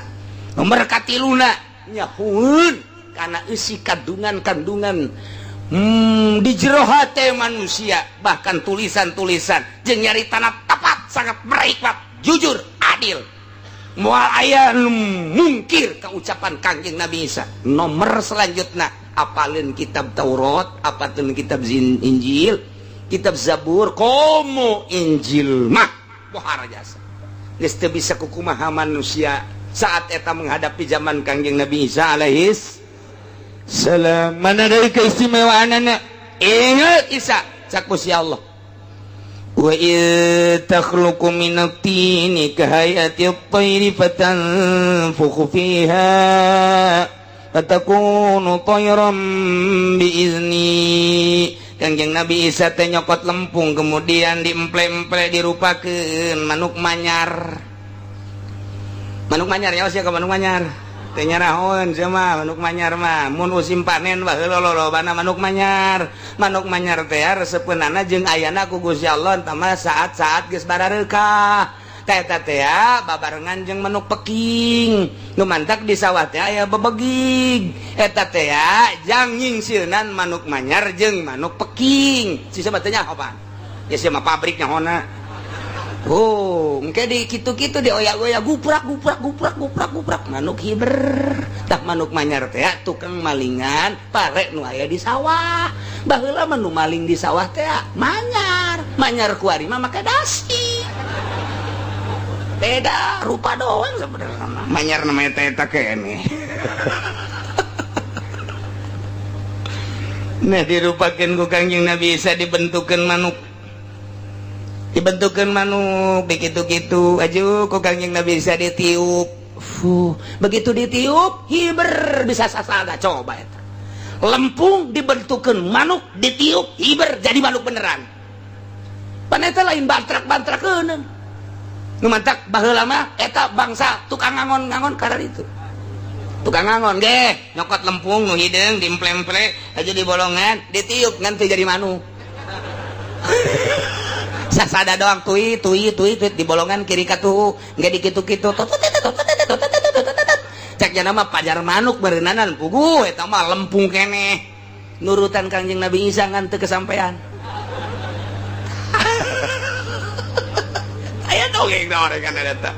Nomor katiluna, nyahueun karena isi kandungan-kandungan di jero hate manusia, bahkan tulisan-tulisan jeung nyaritana tepat, sangat berhikmat, jujur, adil, moal aya nu mungkir ke ucapan Kangjeng Nabi Isa. Nomor selanjutnya, apalin kitab Taurat, apalin kitab Injil, kitab Zabur, komo Injil mah pohara jasa. Geus teu bisa kukumaha manusia saat eta menghadapi zaman Kangjeng Nabi Isa alaihis salam. Mana dari keistimewaan anak? Ingat Isa, cak Gusti Allah, wa id takhluqu minat tini kahayati at-tayri fatanfukhu fiha fatakunu tayran biizni. Kangjeng Nabi Isa teh nyokot lempung, kemudian diemple-emple, dirupakeun manuk manyar. Manuk manyar ya sia ka manuk manyar teh nyarahoeun sia mah. Manuk manyar mah mun musim panen baheula lolobana manuk manyar. Manuk manyar teh resepeunana jeung ayana ku Gusti Allah entah mah saat-saat geus barareukah teh eta teh babarengan jeung manuk peking nu mantak di sawah teh aya bebegig eta teh jang nyingsieunan manuk manyar jeung manuk peking. Sisa teh nyaho pan ya sia mah pabriknya hona. Oh, engke di kitu-kitu dioyak-oyak guprak guprak guprak guprak guprak manuk hiber. Tah manuk manyar teh tukang malingan pare nu aya di sawah. Baheula mah nu maling di sawah teh manyar. Manyar kuari mah make dasi. Beda rupa doang sebenarnya. Manyar namanya teh eta keneh. Nah dirupakeun ku Kangjeng Nabi Isa dibentukeun manuk. Dibentukeun manuk begitu-gitu aju ku Kangjeng Nabi Isa ditiup. Fuh, begitu ditiup hiber bisa sasada coba eta. Lempung dibentukeun manuk ditiup hiber jadi manuk beneran. Pan eta lain bantrak-bantrakeun. Nu mantak baheula mah eta bangsa tukang ngangon-ngangon karena itu. Tukang ngangon ge nyokot lempung nu hideung dimple-emple aja di bolongan ditiup ngan teu jadi manuk. Sasada doang tui tui tui tui di bolongan kiri katuhu nggak dikitu-kitu cek jana mah pajar manuk berenanan puguh eta mah lempung keneh nurutan Kangjeng Nabi Isa ngan teu kesampean. Aya dongeng naon kan eta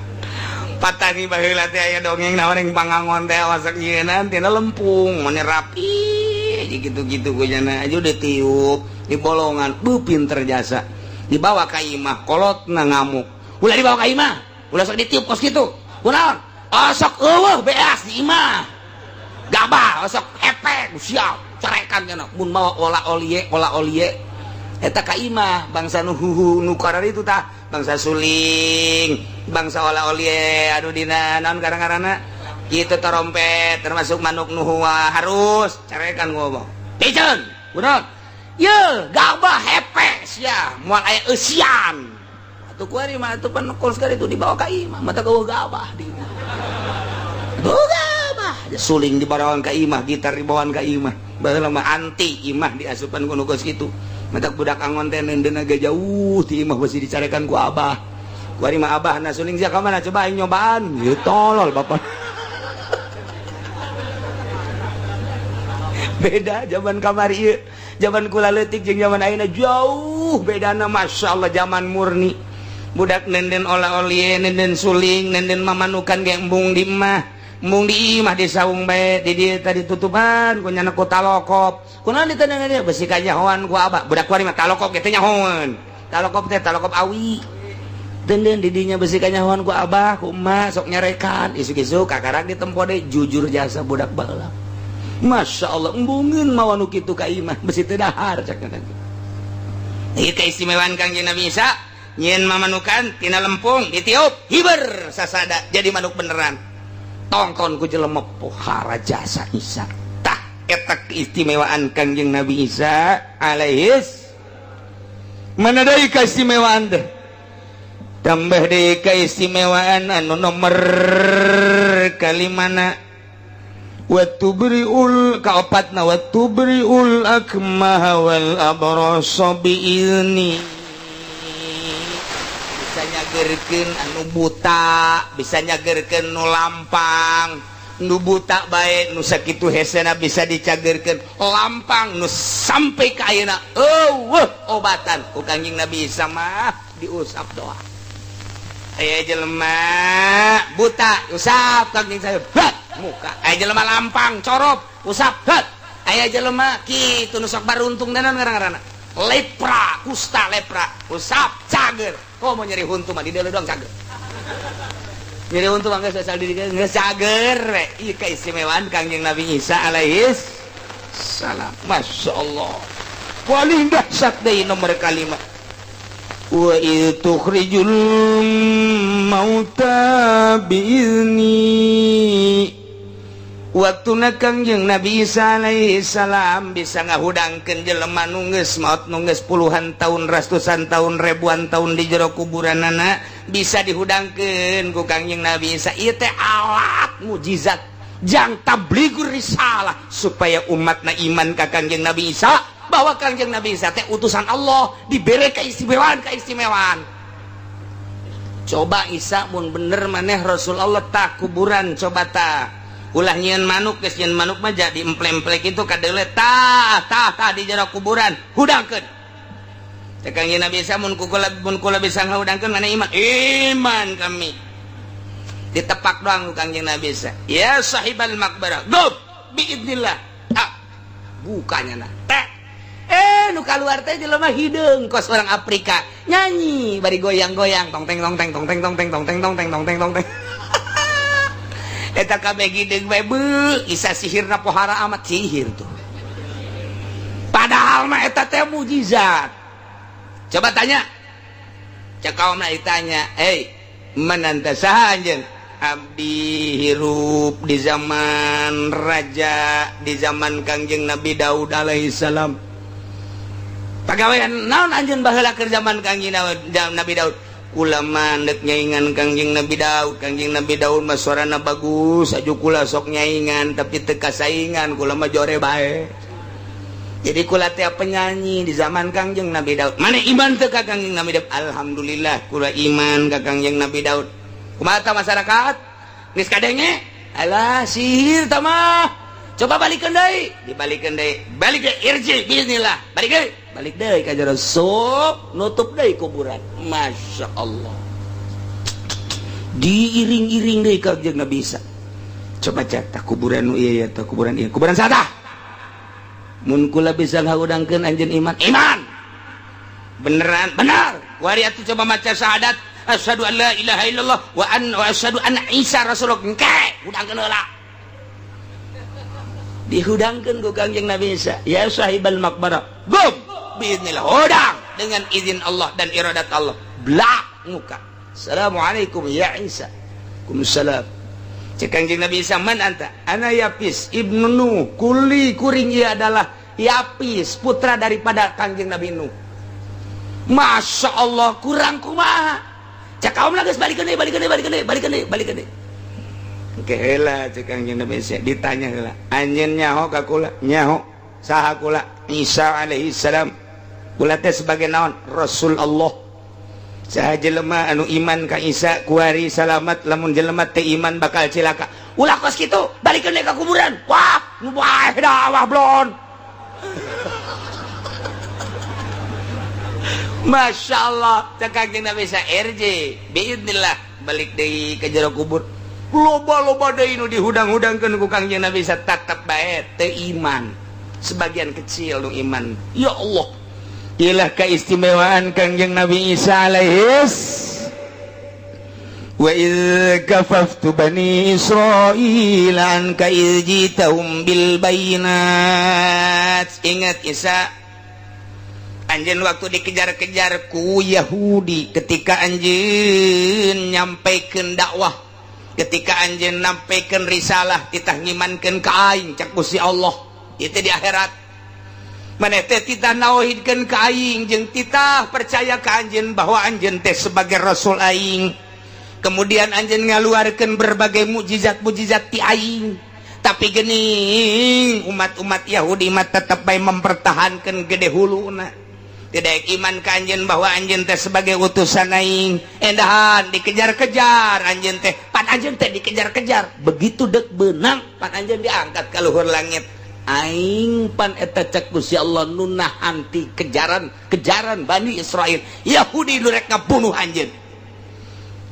patani baheula teh aya dongeng naon yang pangangon teh wasak nyieunaan tina lempung mane rapi gitu-gitu ku jana aja ditiup di bolongan bu pinter jasa dibawa ka imah kolotna ngamuk ulah dibawa ka imah ulah sok ditiup kos kitu kunaon osok eueuh beas di imah gabah osok hepek siap carekan cenah mun mawa ola olie eta ka imah bangsa nu huhu nu kararitu tah bangsa suling bangsa ola olie aduh dina naon karang-karana kitu trompet termasuk manuk nu harus carekan ngomong piceun kunaon ye gabah hepek sia moal aya eusian atuh kuari mah atuh pan kos itu dibawa ka imah mata eueuh gabah di imah gabah suling dibawaan ka imah gitar dibawaan ka imah baheula mah anti imah diasupan ku nu kos kitu matak budak angon teh neundeun ge jauh ti imah besi dicarekan ku abah kuari mah abah na suling sia ka mana coba aing nyobaan ieu tolol bapak. Beda zaman kamari ieu zaman kula leutik jeung zaman ayeuna jauh bedana masyaallah zaman murni budak nenden ola-olie nenden suling nenden mamanukan ge embung di imah embung di imah di saung bae di dieu tadi tutupan ku nyana ku talokop kunaon ditendengan dia besi kanyahoan ku abah budak kuari mah talokop ge teh nyahoan talokop teh talokop awi denden di dinya besi kanyahoan ku abah ku emak sok nyarekan isuk-isuk kakarak ditempo deui jujur jasa budak baheula Masya Allah embungeun mawa nu kitu ka imah besi teu dahar cak teh. Ieu keistimewaan Kangjeng Nabi Isa nyieun mamanukan tina lempung ditiup hiber sasada jadi manuk beneran. Tongton ku jelema pohara jasa Isa. Tah eta keistimewaan Kangjeng Nabi Isa alaihis. Mana deui keistimewaan teh? Tambah deui keistimewaan anu nomor kalimana Watubriul kaopatna watubriul akmaha wal abrasa biizni bisa nyagerkeun anu buta bisa nyagerkeun nu lampang nu buta bae nu sakitu hesena bisa dicagerkeun lampang nu sampai ka ayeuna eueuh obatan ku Kangjeng Nabi Isa mah diusap doa aya jelema buta usap Kangjeng saya muka aya jelema lampang corop usap het aya jelema kitu nu sok baruntung danan ngaran-ngaranna lepra kusta lepra usap cager komo nyeri huntu mah di deuleu doang cager nyeri huntu mah geus asal di geus cager we ieu keistimewaan Kangjeng Nabi Isa alaihis salam masyaallah paling dahsyat deui nomor kalima wa tukhrijul mauta biizni waktuna Kangjeng Nabi Isa alaihi salam bisa ngahudangkeun jelema nu geus maot nu geus puluhan tahun ratusan tahun ribuan tahun di jero kuburanana bisa dihudangkeun ku Kangjeng Nabi Isa ieu teh alat mujizat jang tablighur risalah supaya umatna iman ka Kangjeng Nabi Isa bahwa Kangjeng Nabi Isa teh utusan Allah dibere keistimewaan-keistimewaan. Coba Isa mun bener maneh Rasul Allah tah kuburan coba tah ulah nyieun manuk geus nyieun manuk mah jadi emple-emple kitu kadeule tah tah tah di jero kuburan hudangkeun. Cek Kangjeng Nabi Isa, mun kula, mun kula bisa ngahudangkeun, mana iman? Iman kami. Ditepak doang ku Kangjeng Nabi Isa. Ya sahibal maqbarah, qum biidnillah. Ah, bukanya nah teh, nu keluar teh jelema hideung kos orang Afrika, nyanyi bari goyang-goyang, tong teng tong teng tong teng tong teng tong teng tong teng tong teng tong teng. Eta kabeh hideung bae. Beuh, Isa sihirna pohara amat, sihir tuh. Padahal mah eta teh mujizat. Coba tanya, cek kaum ditanya, "Hey, man anta, saha anjeun?" "Abdi hirup di zaman raja, di zaman Kangjeng Nabi Daud alaihissalam." "Pagawean naon anjeun baheula keur zaman Kangjeng Nabi Daud?" "Kula mah ndek nyaingan Kangjeng Nabi Daud. Kangjeng Nabi Daud mah suarana bagus aju, kula sok nyaingan tapi teu kasaingan. Kula mah jore bae, jadi kula teh penyanyi di zaman Kangjeng Nabi Daud." "Mana iman teu ka Kangjeng Nabi Daud?" "Alhamdulillah, kula iman ka Kangjeng Nabi Daud." Kumaha masyarakat geus kadenge? "Alah, sihir tah mah. Coba balikeun deui." Dibalikeun deui, balik deui, irji bismillah, balik deui, balik deui ka jero, sup nutup deui kuburan. Masya Allah, diiring-iring deui ka Kangjeng Nabi Isa. Coba cek kuburan nu ieu ya, tah kuburan ieu, kuburan saha? "Mun kula bisa ngahudangkeun, anjeun iman?" "Iman." "Beneran?" "Benar." "Wari atuh, coba maca syahadat, asyhadu an la ilaha illallah wa an wa asyhadu anna Isa rasulullah." Engke hudangkeun heula. Dihudangkeun ku Kangjeng Nabi Isa. Ya sahibal maqbarah, qum biiznillah. Hudang dengan izin Allah dan iradat Allah. Blak muka. "Assalamualaikum ya Isa." "Waalaikumsalam." Cek Kangjeng Nabi Isa, "Man anta?" "Ana Yapis ibnu Nuh." Kuli kuring ia adalah Yapis, putra daripada Kangjeng Nabi Nuh. Masya Allah, kurang kumaha? Cek kaum geus balikeun deui, balikeun deui, balikeun deui, balikeun deui, balikeun deui. Oke heula, cek Kangjeng Nabi Isa ditanya heula, "Anjeun nyaho ka kula?" "Nyaho." "Saha kula?" "Isa alaihi salam." "Kula teh sebagai naon?" "Rasul Allah. Saha jelema anu iman ka Isa kuari salamat, lamun jelema teu iman bakal cilaka." "Ulah kos kitu, balikeun deui ka kuburan." Wah, nu bae dah, wah blon. Masya Allah, cek Kangjeng Nabi Isa, irji biidnillah. Balik deui ke jero kubur. Loba-loba deui nu dihudang-hudangkeun ku Kangjeng Nabi Isa, tetep bae teu iman. Sebagian kecil nu iman. Ya Allah, ilah keistimewaan Kangjeng Nabi Isa alaihis. Wa idz kafaftu bani Israil anka idz jitahum bil bayinat. Ingat Isa, anjeun waktu dikejar-kejar ku Yahudi ketika anjeun nyampaikan dakwah, ketika anjeun nyampaikan risalah, titah ngimankeun ka aing. Cek Gusti Allah itu di akhirat, maneh teh titah nauhidkeun ka aing jeung titah percaya ka anjeun bahwa anjeun teh sebagai rasul aing. Kemudian anjeun ngaluarkeun berbagai mukjizat-mukjizat ti aing, tapi gening umat-umat Yahudi mah tetep bae mempertahankan gede huluna, tidak iman ka anjeun bahwa anjeun teh sebagai utusan aing. Endahan dikejar-kejar anjeun teh, pan anjeun teh dikejar-kejar, begitu dek benang pan anjeun diangkat ke luhur langit. Aing pan eta, cek Gusti Allah, nu nahan ti kejaran kejaran Bani Israel Yahudi nu rek ngabunuh anjeun.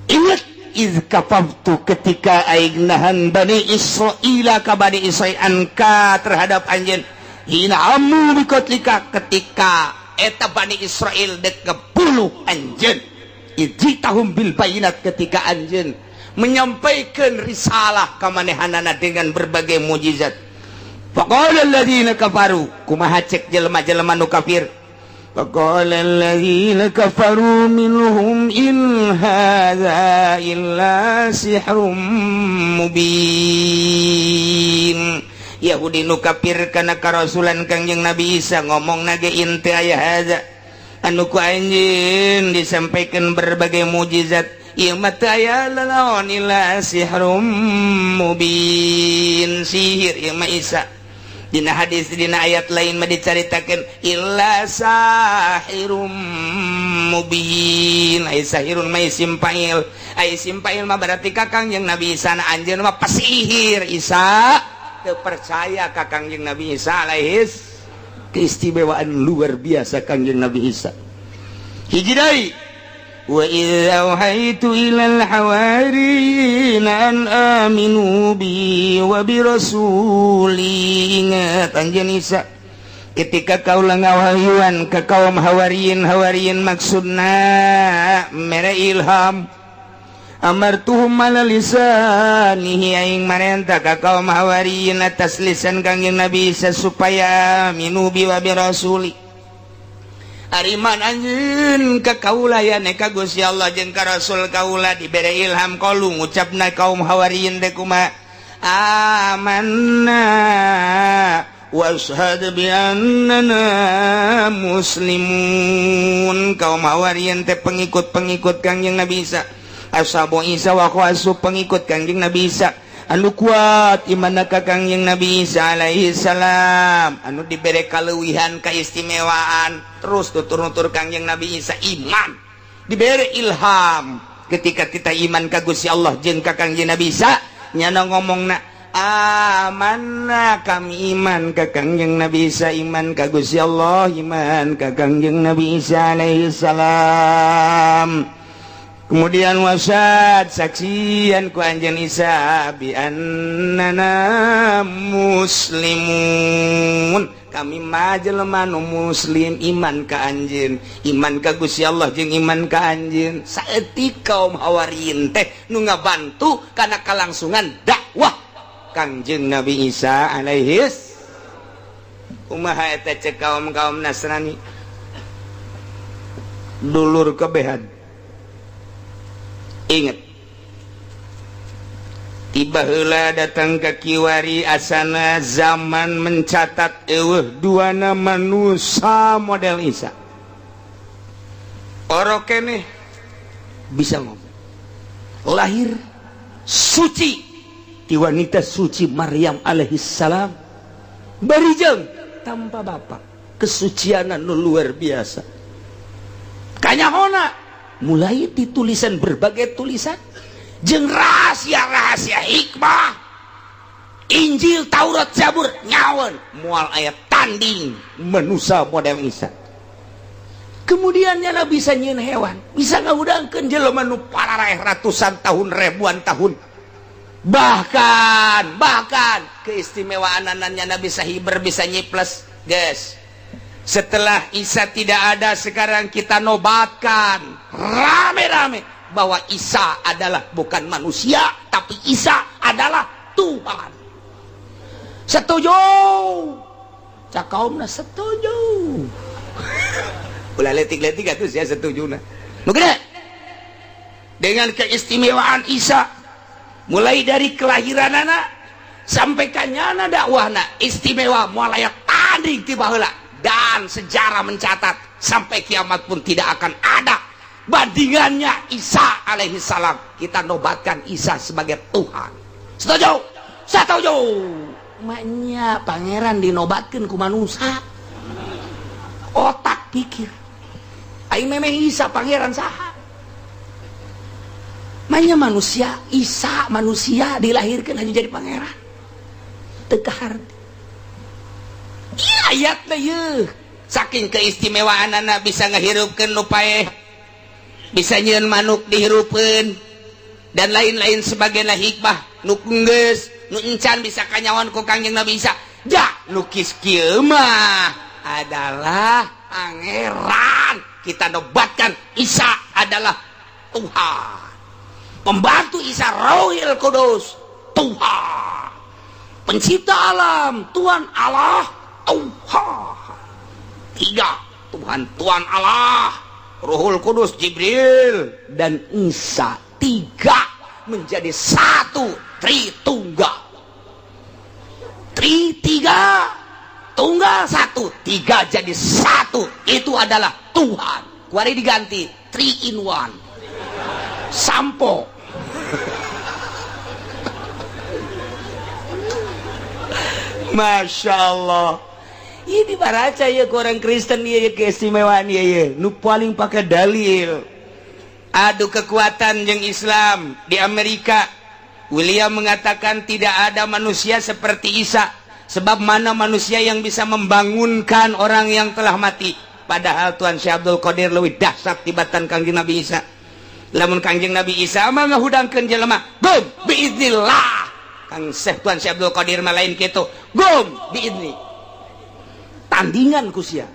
Ingat, iz kafaftu, ketika aing nahan Bani Israila ka Bani Israil, anka, terhadap anjeun, hina hammu biqatlika, ketika eta Bani Israel dek ngebunuh anjeun, ijitahum bil bayinat, ketika anjeun menyampaikan risalah ka manehanana dengan berbagai mujizat. Faqala alladzina kafaru, kumaha cek jelema-jelema nu kafir? Faqala alladzina kafaru minhum in hadza illa sihrum mubin. Yahudi nu kafir kana karasulan Kangjeng Nabi Isa ngomong nage, in teu aya hadza, anu ku anjeun disampaikan berbagai mujizat ieu mah teu aya lalaon illa sihrum mubin, sihir ieu mah Isa. Dina hadis, dina ayat lain mah dicaritakeun illa sahirum mubin. Ai sahirun mah isim fa'il, ai isim fa'il mah berarti ka Kangjeng Nabi Isa na anjeun mah pasihir. Isa teu percaya ka Kangjeng Nabi Isa alaihis. Keistimewaan luar biasa Kangjeng Nabi Isa. Hiji deui, وإذ أوحيت إلى الحواريين أن آمنوا بي وبرسولي. Ingat anjeun Isa ketika kaula ngawahyuan ke kaum hawariyin. Hawariyin maksudna mere ilham. أمرتهم على لسانه, aing marenta ka kaum hawariyin atas lisan Kangjeng Nabi Isa supaya آمنوا بي وبرسولي, Ariman anjeun ka kaula ya ka Gusti Allah jeung ka Rasul kaula. Dibere ilham, قالوا ngucapna kaum hawariyin teh kumaha? آمنا واشهد بأننا مسلمون. Kaum hawariyin teh pengikut-pengikut Kangjeng Nabi Isa, أصحاب Isa wa, pengikut Kangjeng Nabi Isa anu kuat iman ka Kangjeng Nabi Isa alaihi salam, anu dibere kaleuwihan, keistimewaan, terus tutur-nutur Kangjeng Nabi Isa iman, dibere ilham. Ketika kita iman ka Gusti Allah jeung ka Kangjeng Nabi Isa, nyana ngomongna آمنا, kami iman ka Kangjeng Nabi Isa, iman ka Gusti Allah, iman ka Kangjeng Nabi Isa alaihi salam. Kemudian واشهد, saksian ku anjeun Isa, بأننا مسلمون, kami mah jelema nu muslim, iman ka anjeun, iman ka Gusti Allah jeung iman ka anjeun. Saeutik kaum hawariyin teh nu ngabantu kana kalangsungan dakwah Kangjeng Nabi Isa alaihis. Kumaha eta cek kaum-kaum Nasrani, dulur kebehan? Ingat, tiba heula datang ke kiwari asana zaman mencatat eueuh duana manusia model Isa. Orok keneh bisa ngomong, lahir suci ti wanita suci Maryam alaihi salam, barijeng tanpa bapak, kesucian nu luar biasa. Kanyahona mulai ditulisan berbagai tulisan jeung rahasia-rahasia hikmah Injil, Taurat, Zabur, nyawan moal aya tanding manusia model Isa. Kemudian nyana bisa nyieun hewan, bisa ngahudangkeun jelema nu pararaeh ratusan tahun, ribuan tahun. Bahkan bahkan keistimewaan nyana bisa hiber, bisa nyiples, guys. Setelah Isa tidak ada, sekarang kita nobatkan rame-rame bahwa Isa adalah bukan manusia, tapi Isa adalah Tuhan. Setuju? Cak kaumna setuju. Ulah letik-letik atuh saya setuju. Nah, nu gede dengan keistimewaan Isa, mulai dari kelahiran anak sampai kanyana dakwahna istimewa, moal aya tanding ti baheula, dan sejarah mencatat sampai kiamat pun tidak akan ada bandingannya Isa alaihi salam. Kita nobatkan Isa sebagai Tuhan. Setuju? Setuju. Maknya pangeran dinobatkan ku manusia, otak pikir aing memang Isa pangeran saha? Maknya manusia, Isa manusia dilahirkan hanya jadi pangeran, teu kaharti. Ayat saking keistimewaan anak bisa ngehirupkan nu paeh, bisa nyieun manuk dihirupkeun, dan lain-lain sebagainya, hikmah nu geus nu encan bisa kanyawan ku Kangjeng Nabi Isa. Ja lukis kieu mah adalah pangeran. Kita nobatkan Isa adalah Tuhan. Pembantu Isa Rohil Kudus, Tuhan. Pencipta alam, Tuhan Allah, Tuhan. Tiga Tuhan, Tuhan Allah, Ruhul Kudus Jibril, dan Isa, tiga menjadi satu, Tritunggal. Tri tiga, tunggal satu, tiga jadi satu, itu adalah Tuhan. Kuari diganti three in one sampo. Masya Allah, ini baraca ya ke orang Kristen ya, keistimewaan ya, ya nu paling pakai dalil adu kekuatan yang Islam di Amerika. William mengatakan tidak ada manusia seperti Isa, sebab mana manusia yang bisa membangunkan orang yang telah mati? Padahal Tuan Syekh Abdul Qadir leuwih dahsyat tibatan Kangjeng Nabi Isa. Lamun Kangjeng Nabi Isa mah ngahudangkeun jelema, gum biiznillah. Kang Syekh Tuan Syekh Abdul Qadir mah lain kitu, gum biizni. Tandingan ku sia.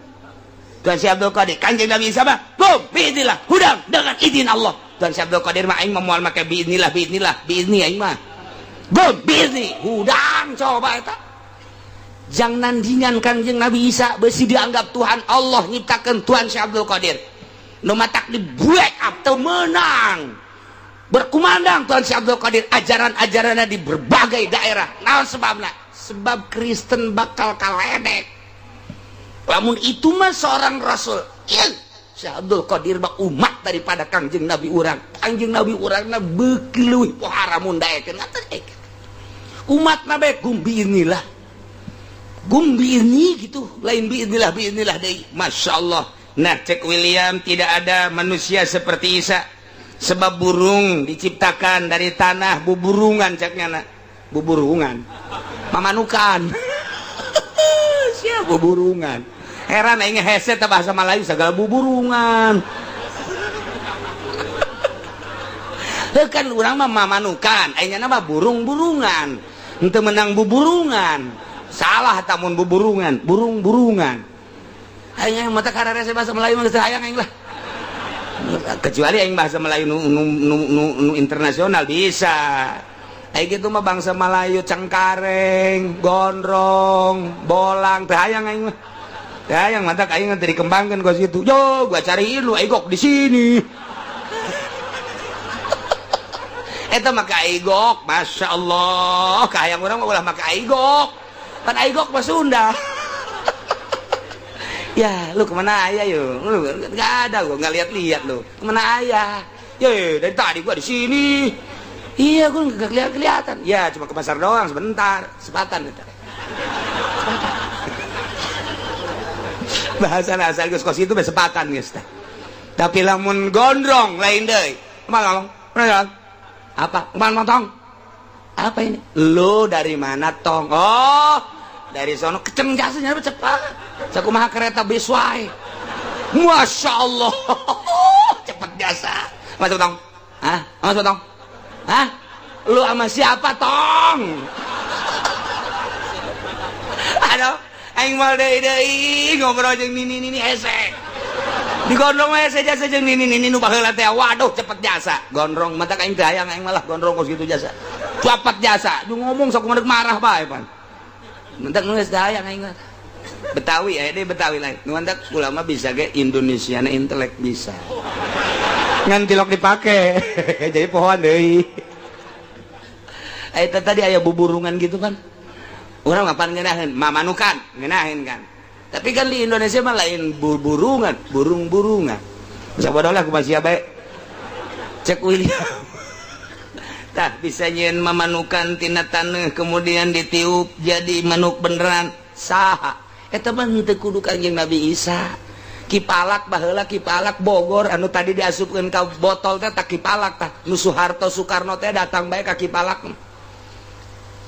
Tuan Syekh Abdul Qadir, Kangjeng Nabi Isa mah gum biiznillah, hudang dengan izin Allah. Tuan Syekh Abdul Qadir mah aing mah moal make biiznillah, biiznillah, biizni aing mah. Gum biizni, hudang coba eta. Jang nandingan Kangjeng Nabi Isa, besi dianggap Tuhan Allah nyiptakeun Tuhan Syekh Abdul Qadir. Nu matak di break up teu meunang. Berkumandang Tuhan Syekh Abdul Qadir ajaran-ajarannya di berbagai daerah. Naon sebabna? Sebab Kristen bakal kaledek. Lamun itu mah seorang rasul. Ieu Syekh Abdul Qadir mah umat daripada Kangjeng Nabi urang. Kangjeng Nabi urangna beuki leuwih pohara mun daekeun. Umat nabe gum biiznillah. Gum biizni gitu, lain biiznillah biiznillah deui. Masya Allah. Nah, cek William, tidak ada manusia seperti Isa. Sebab burung diciptakan dari tanah, buburungan ceknya nak. Buburungan. Mamanukan. Siapa buburungan? Heran aing hese teh bahasa Melayu segala buburungan. Heuh kan urang mah mamanukan, aing mah burung-burungan. Henteu menang buburungan. Salah tamun buburungan, burung-burungan. Aing mata kararese bahasa Melayu mah geus hayang aing lah. Kecuali aing bahasa Melayu nu, nu, nu, nu, nu internasional bisa. Aing gitu mah bangsa Melayu cengkareng, gondrong, bolang, teu hayang aing mah. Teu hayang mata aing nanti dikembangkeun ka situ. Yo, gua cariin lu aigok di sini. Eta mah ka aigok, Masya Allah, kahayang urang mah ulah maka aigok. Pan aigok mah Sunda. Ya, lu kemana ayah yo? Lu nggak ada, gua nggak lihat-lihat lu. Kemana ayah? Ya, dari tadi gua di sini. Iya, gua nggak kelihatan. Ya, cuma ke pasar doang sebentar, sepatan itu. Sepatan. Bahasa asal geus kos itu sepatan geus teh. Tapi lamun gondrong lain deui. Kemana ngomong? Apa? Kemana tong? Apa ini? Lu dari mana tong? Oh, dari sono keceng jasanya cepat. Sakumaha kereta bis wae. Masya Allah, cepet jasa. Masuk tong? Hah? Masuk tong? Hah? Lu sama siapa tong? Aduh, aing mal deui deui ngobrol jeung nini nini hese. Digondrong mah hese jasa jeung nini nini nu baheula teh. Waduh, cepet jasa. Gondrong mata aing teh hayang aing malah gondrong kos kitu jasa. Cepet jasa. Du ngomong sok kumaha marah bae pan. Mentak nulis hayang aing mah. Betawi aya deh Betawi lain. Nu mantak ulama bisa ge Indonesia na intelek bisa. Ngan tilok dipake. Jadi pohon deui. Eta tadi aya buburungan gitu kan. Urang ngapan ngeunaheun? Mamanukan, ngeunaheun kan. Tapi kan di Indonesia mah lain burungan, burung-burungan. Sabodoh lah kumaha sia bae. Cek William. Tah bisa nyieun mamanukan tina taneuh kemudian ditiup jadi manuk beneran. Saha? Eta mah henteu kudu Kangjeng Nabi Isa. Kipalak baheula Kipalak Bogor anu tadi diasupkeun ka botol teh tak Kipalak tah. Nu Soeharto Soekarno teh datang bae ka Kipalak.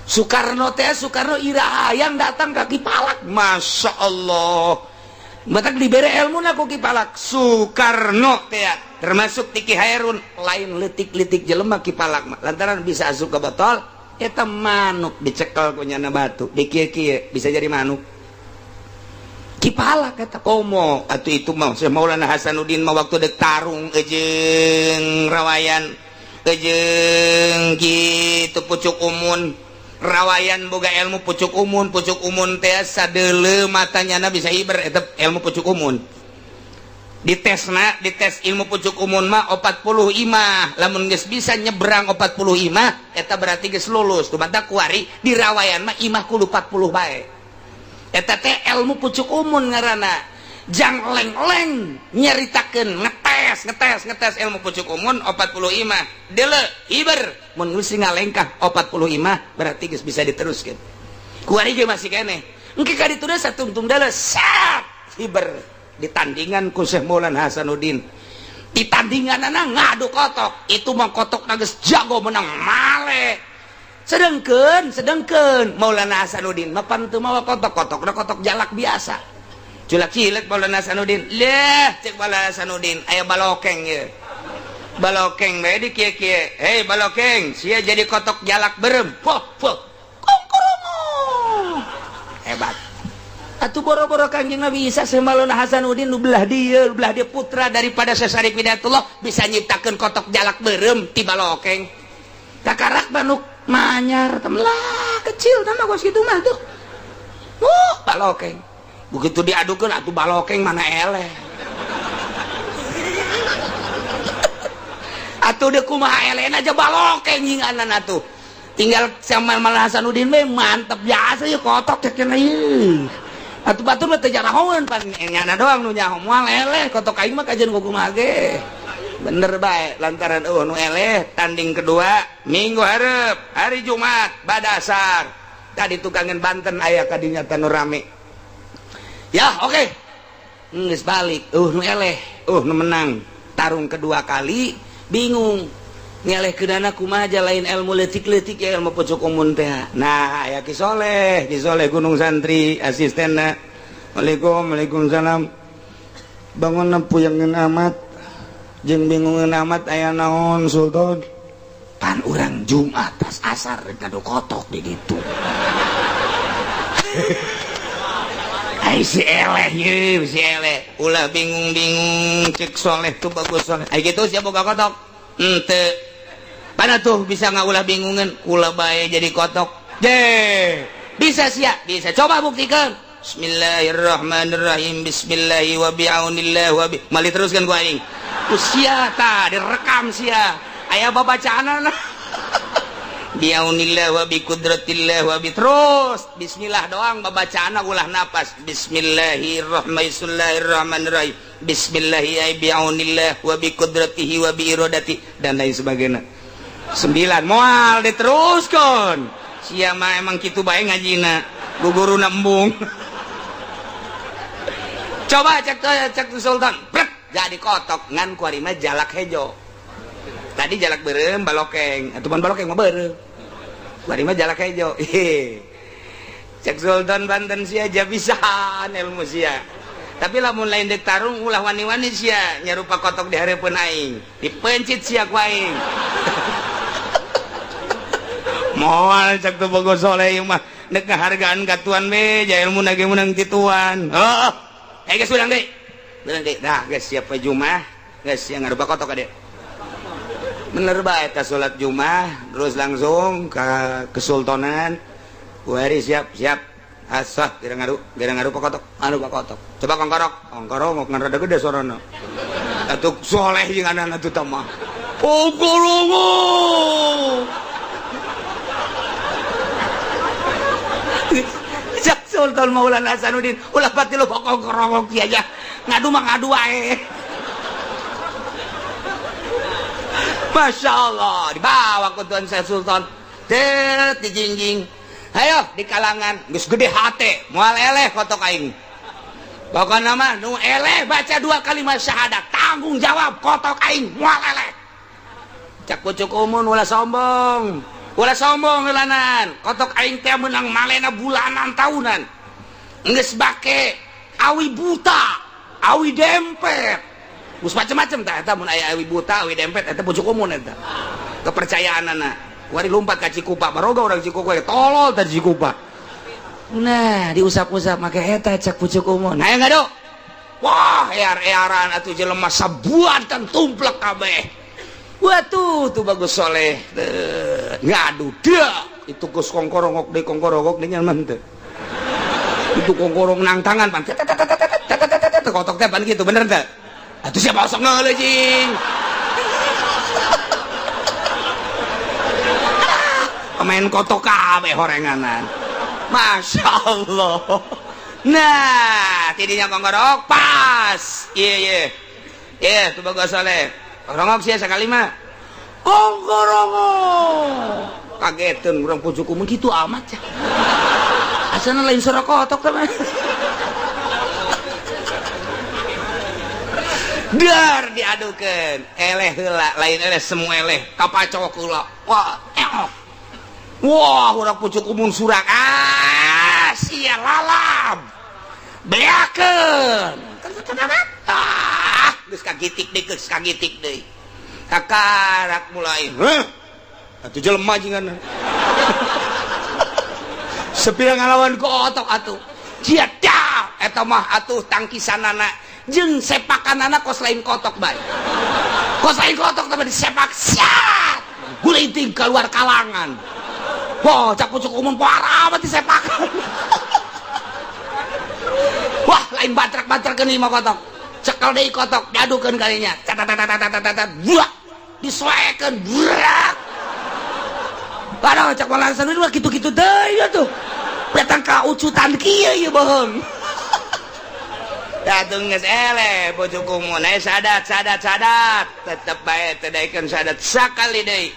Soekarno teh Soekarno ira hayang datang ka Kipalak. Masya Allah. Batak dibere ilmu na ku Kipalak. Soekarno teh termasuk Tiki Hairun lain letik-letik jelema Kipalak mah. Lantaran bisa asup ke botol eta manuk dicekel ku nyana batu dikieu-kieu bisa jadi manuk. Kipalak eta komo atuh itu mah Syekh Maulana Hasanuddin mah waktu dek tarung jeung rawayan jeung kitu pucuk umun. Rawayan boga ilmu pucuk umun teh sadeuleu matanya na bisa hiber eta ilmu pucuk umun. Ditesna, dites ilmu pucuk umun mah 40 imah. Lamun geus bisa nyebrang 40 imah eta berarti geus lulus. Tumatak kuari di rawayan mah imah kudu 40 bae. Eta teh ilmu pucuk umun ngaranna. Jang leng-leng nyaritakeun ngetes ilmu pucuk umun 40 imah. Deuleu hiber mun geus ngalengkah 40 imah berarti geus bisa diteruskeun. Kuari ge masih keneh. Engke ka ditu deui satungtung deuleu sat hiber ditandingan ku Syekh Maulana Hasanuddin. Ditandinganana ngadu kotok, itu mah kotok geus jago menang male. Sedengkeun Maulana Hasanuddin mah pan teu mawa kotok-kotokna kotok jalak biasa. Culak cilek Maulana Hasanuddin. Leh, cek Maulana Hasanuddin, aya balokeng ye. Balokeng bae di kieu-kieu. Hei balokeng, sia jadi kotok jalak berem. Poh, poh. Kongkorongo. Hebat. Atuh boro-boro Kangjeng Nabi Isa si Maulana Hasanuddin nu belah dieu, belah dia putra daripada Syarif Hidayatullah bisa nyiptakeun kotok jalak berem ti balokeng. Takarak manuk manyar temelah kecil nama gos kitu mah tuh. Balokeng. Begitu diadukan atuh balokeng mana eleh. Atuh deuk kumaha elehna aja balokeng nyinganan atuh. Tinggal sama Maulana Hasanuddin we mantep biasa ye kotok cek cenah ieu. Atuh batur mah teu jarahoeun pan nyana doang nu nyaho moal eleh kotok aing mah kajeun kumaha ge. Bener bae lantaran eueuh nu eleh tanding kedua minggu hareup hari Jumat badasar. Tadi tukangan Banten aya ka dinya tanu rame. Ya oke, okay. Geus balik, nu eleh, nu menang. Tarung kedua kali bingung ngeleh kedana kumaha aja lain ilmu leutik-leutik ya ilmu pojok umun teh. Nah, aya Ki Soleh, Ki Soleh Gunung Santri asistenna. Waalaikum, waalaikumsalam. Bangun puyangeun amat jeung bingungeun amat aya naon Sultan. Pan urang Jumat tas asar ngadu kotok di ditu. Ai si eleh ye, si eleh. Ulah bingung-bingung cek Soleh tuh bagus Soleh. Ai gitu sia boga kotok. Henteu. Pana tuh bisa ngaulah bingungan, kula bae jadi kotok. Je. Bisa sia, bisa. Coba buktikan. Bismillahirrahmanirrahim. Bismillahi wa bi'aunillah wa bi. Mali teruskan ku aing. Ku sia tah direkam sia. Aya babacaanana. Biaunillah wa bi qudratillah wa bi terus bismillah doang babacaanna ulah napas. Bismillahirrahmanirrahim. Bismillahi biaunillah wa bi qudratihi wa bi iradati dan lain sebagainya. 9 moal diteruskan. Sia mah emang kitu bae ngajina. Guguruna embung. Coba cek cek Sultan. Brek, jadi kotok ngan kuari mah jalak hejo. Tadi jalak beureum balokeng, atuh pan balokeng mah beureum. Kuari mah jalak hejo. Cek Sultan Banten sia aja bisaan ilmu sia. Tapi lamun lain dek tarung ulah wani-wani sia nyarupa kotok di hareupeun aing. Dipencit sia ku aing. Moal cek tuh bogo soleh ieu mah nek ngahargaan ka tuan we ja ilmu ge meunang ti tuan. Oh, geus ulang deui. Ulang deui. Nah, geus siap we Jumat, geus sia ngarupa kotok ka dieu. Bener bae eta salat Jumat terus langsung ke kesultanan. Wari siap siap. Asah kira ngaru pakotok, anu pakotok. Coba kongkorok, kongkorok ngan rada gede sorana. Atuh soleh jeung anak atuh mah. Kongkorok. Cak Sultan Maulana Hasanuddin ulah pati lu kongkorok kieu aja. Ngadu mah ngadu wae. Masya Allah, dibawa ke Tuan Syekh Sultan. Det dijingjing. Ayo di kalangan geus gede hate, moal eleh kotok aing. Pokona mah nu eleh baca 2 kalimat syahadat, tanggung jawab kotok aing moal eleh. Cak pucuk umun ulah sombong. Ulah sombong heulanan. Kotok aing teh meunang malena bulanan tahunan. Geus bake awi buta, awi dempet. Geus macem-macem tah eta mun aya awi buta, awi dempet eta pucuk umun eta. Kepercayaanana. Wari lompat ka Cikupa, baroga urang Cikupa tolol tadi Cikupa. Nah, diusap-usap make eta cak pucuk umun. Hayang ngadu. Wah, ear-earan atuh jelema sabuatan tumplek kabeh. Watuh, tuh bagus soleh. Ngadu dia. Itu geus kongkorongok deui kongkorongok deui nyaman teu. Itu kongkorong nang tangan pan. Kotok teh pan kitu bener teu? Atuh siapa osok ngeuleuh jing. Pemain kotok kabeh horenganan. Masya Allah. Nah, tidinya kongkorok pas. Iya iya. Iya, tuh bagus soleh. Rongok sia sakali mah. Kongkorongok. Kageteun urang pucuk umum kitu amat ya. Asana lain suara kotok teh. Dar diadukeun. Eleh heula, lain eleh semua eleh. Kapacok heula. Wah, eok. Wah, urang pucuk umun surak. Ah, sia lalab. Beakeun. Ah, geus kagitik deui, geus kagitik deui. Kakarak mulai. Heuh. Atuh jelema jingan. Sepira ngalawan kotok atuh. Cia eta mah atuh tangkisanana jeung sepakanana kos lain kotok bae. Kos lain kotok tapi disepak siat. Gulinting keluar kalangan. Wah, cak pucuk umum parah amat disepakan. Wah, lain batrak-batrak mah kotok. Cekel deui kotok, diadukeun kalinya. Tat buah. Disoekeun, burak. Aduh, cak malah mah kitu-kitu deui atuh. Datang ka ucutan kieu ieu bohong. Datang geus eleh pucuk umum, sadat sadat sadat, tetep bae teu daekeun sadat sakali deui.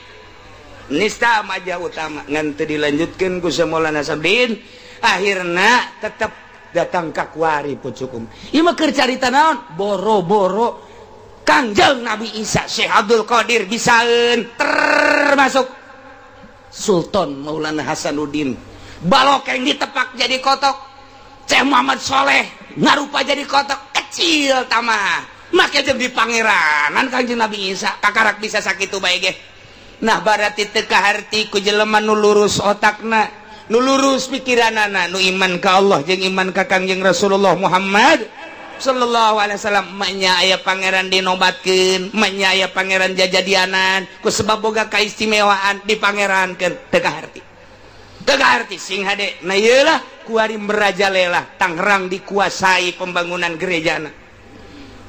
Nista majah utama ngan teu dilanjutkeun ku Maulana Sabdin, akhirna tetep datang ka kuari pucuk umum. Ieu mah keur carita naon? Boro-boro Kangjeng Nabi Isa, Syekh Abdul Qadir bisaeun, termasuk Sultan Maulana Hasanuddin. Balokeng ditepak jadi kotok. Syekh Muhammad Soleh ngarupa jadi kotok kecil tamah. Make jeung di pangeranan Kangjeng Nabi Isa kakarak bisa sakitu bae ge. Nah, berarti teu kaharti ku jelema nu lurus otakna, nu lurus pikiranana, nu iman ka Allah jeung iman ka Kangjeng Rasulullah Muhammad sallallahu alaihi wasallam, manya aya pangeran dinobatkeun, manya aya pangeran jajadianan ku sebab boga kaistimewaan dipangerankeun, teu kaharti. Teu kaharti sing hade. Nah, ieu lah kuari merajalela Tangerang dikuasai pembangunan gerejana.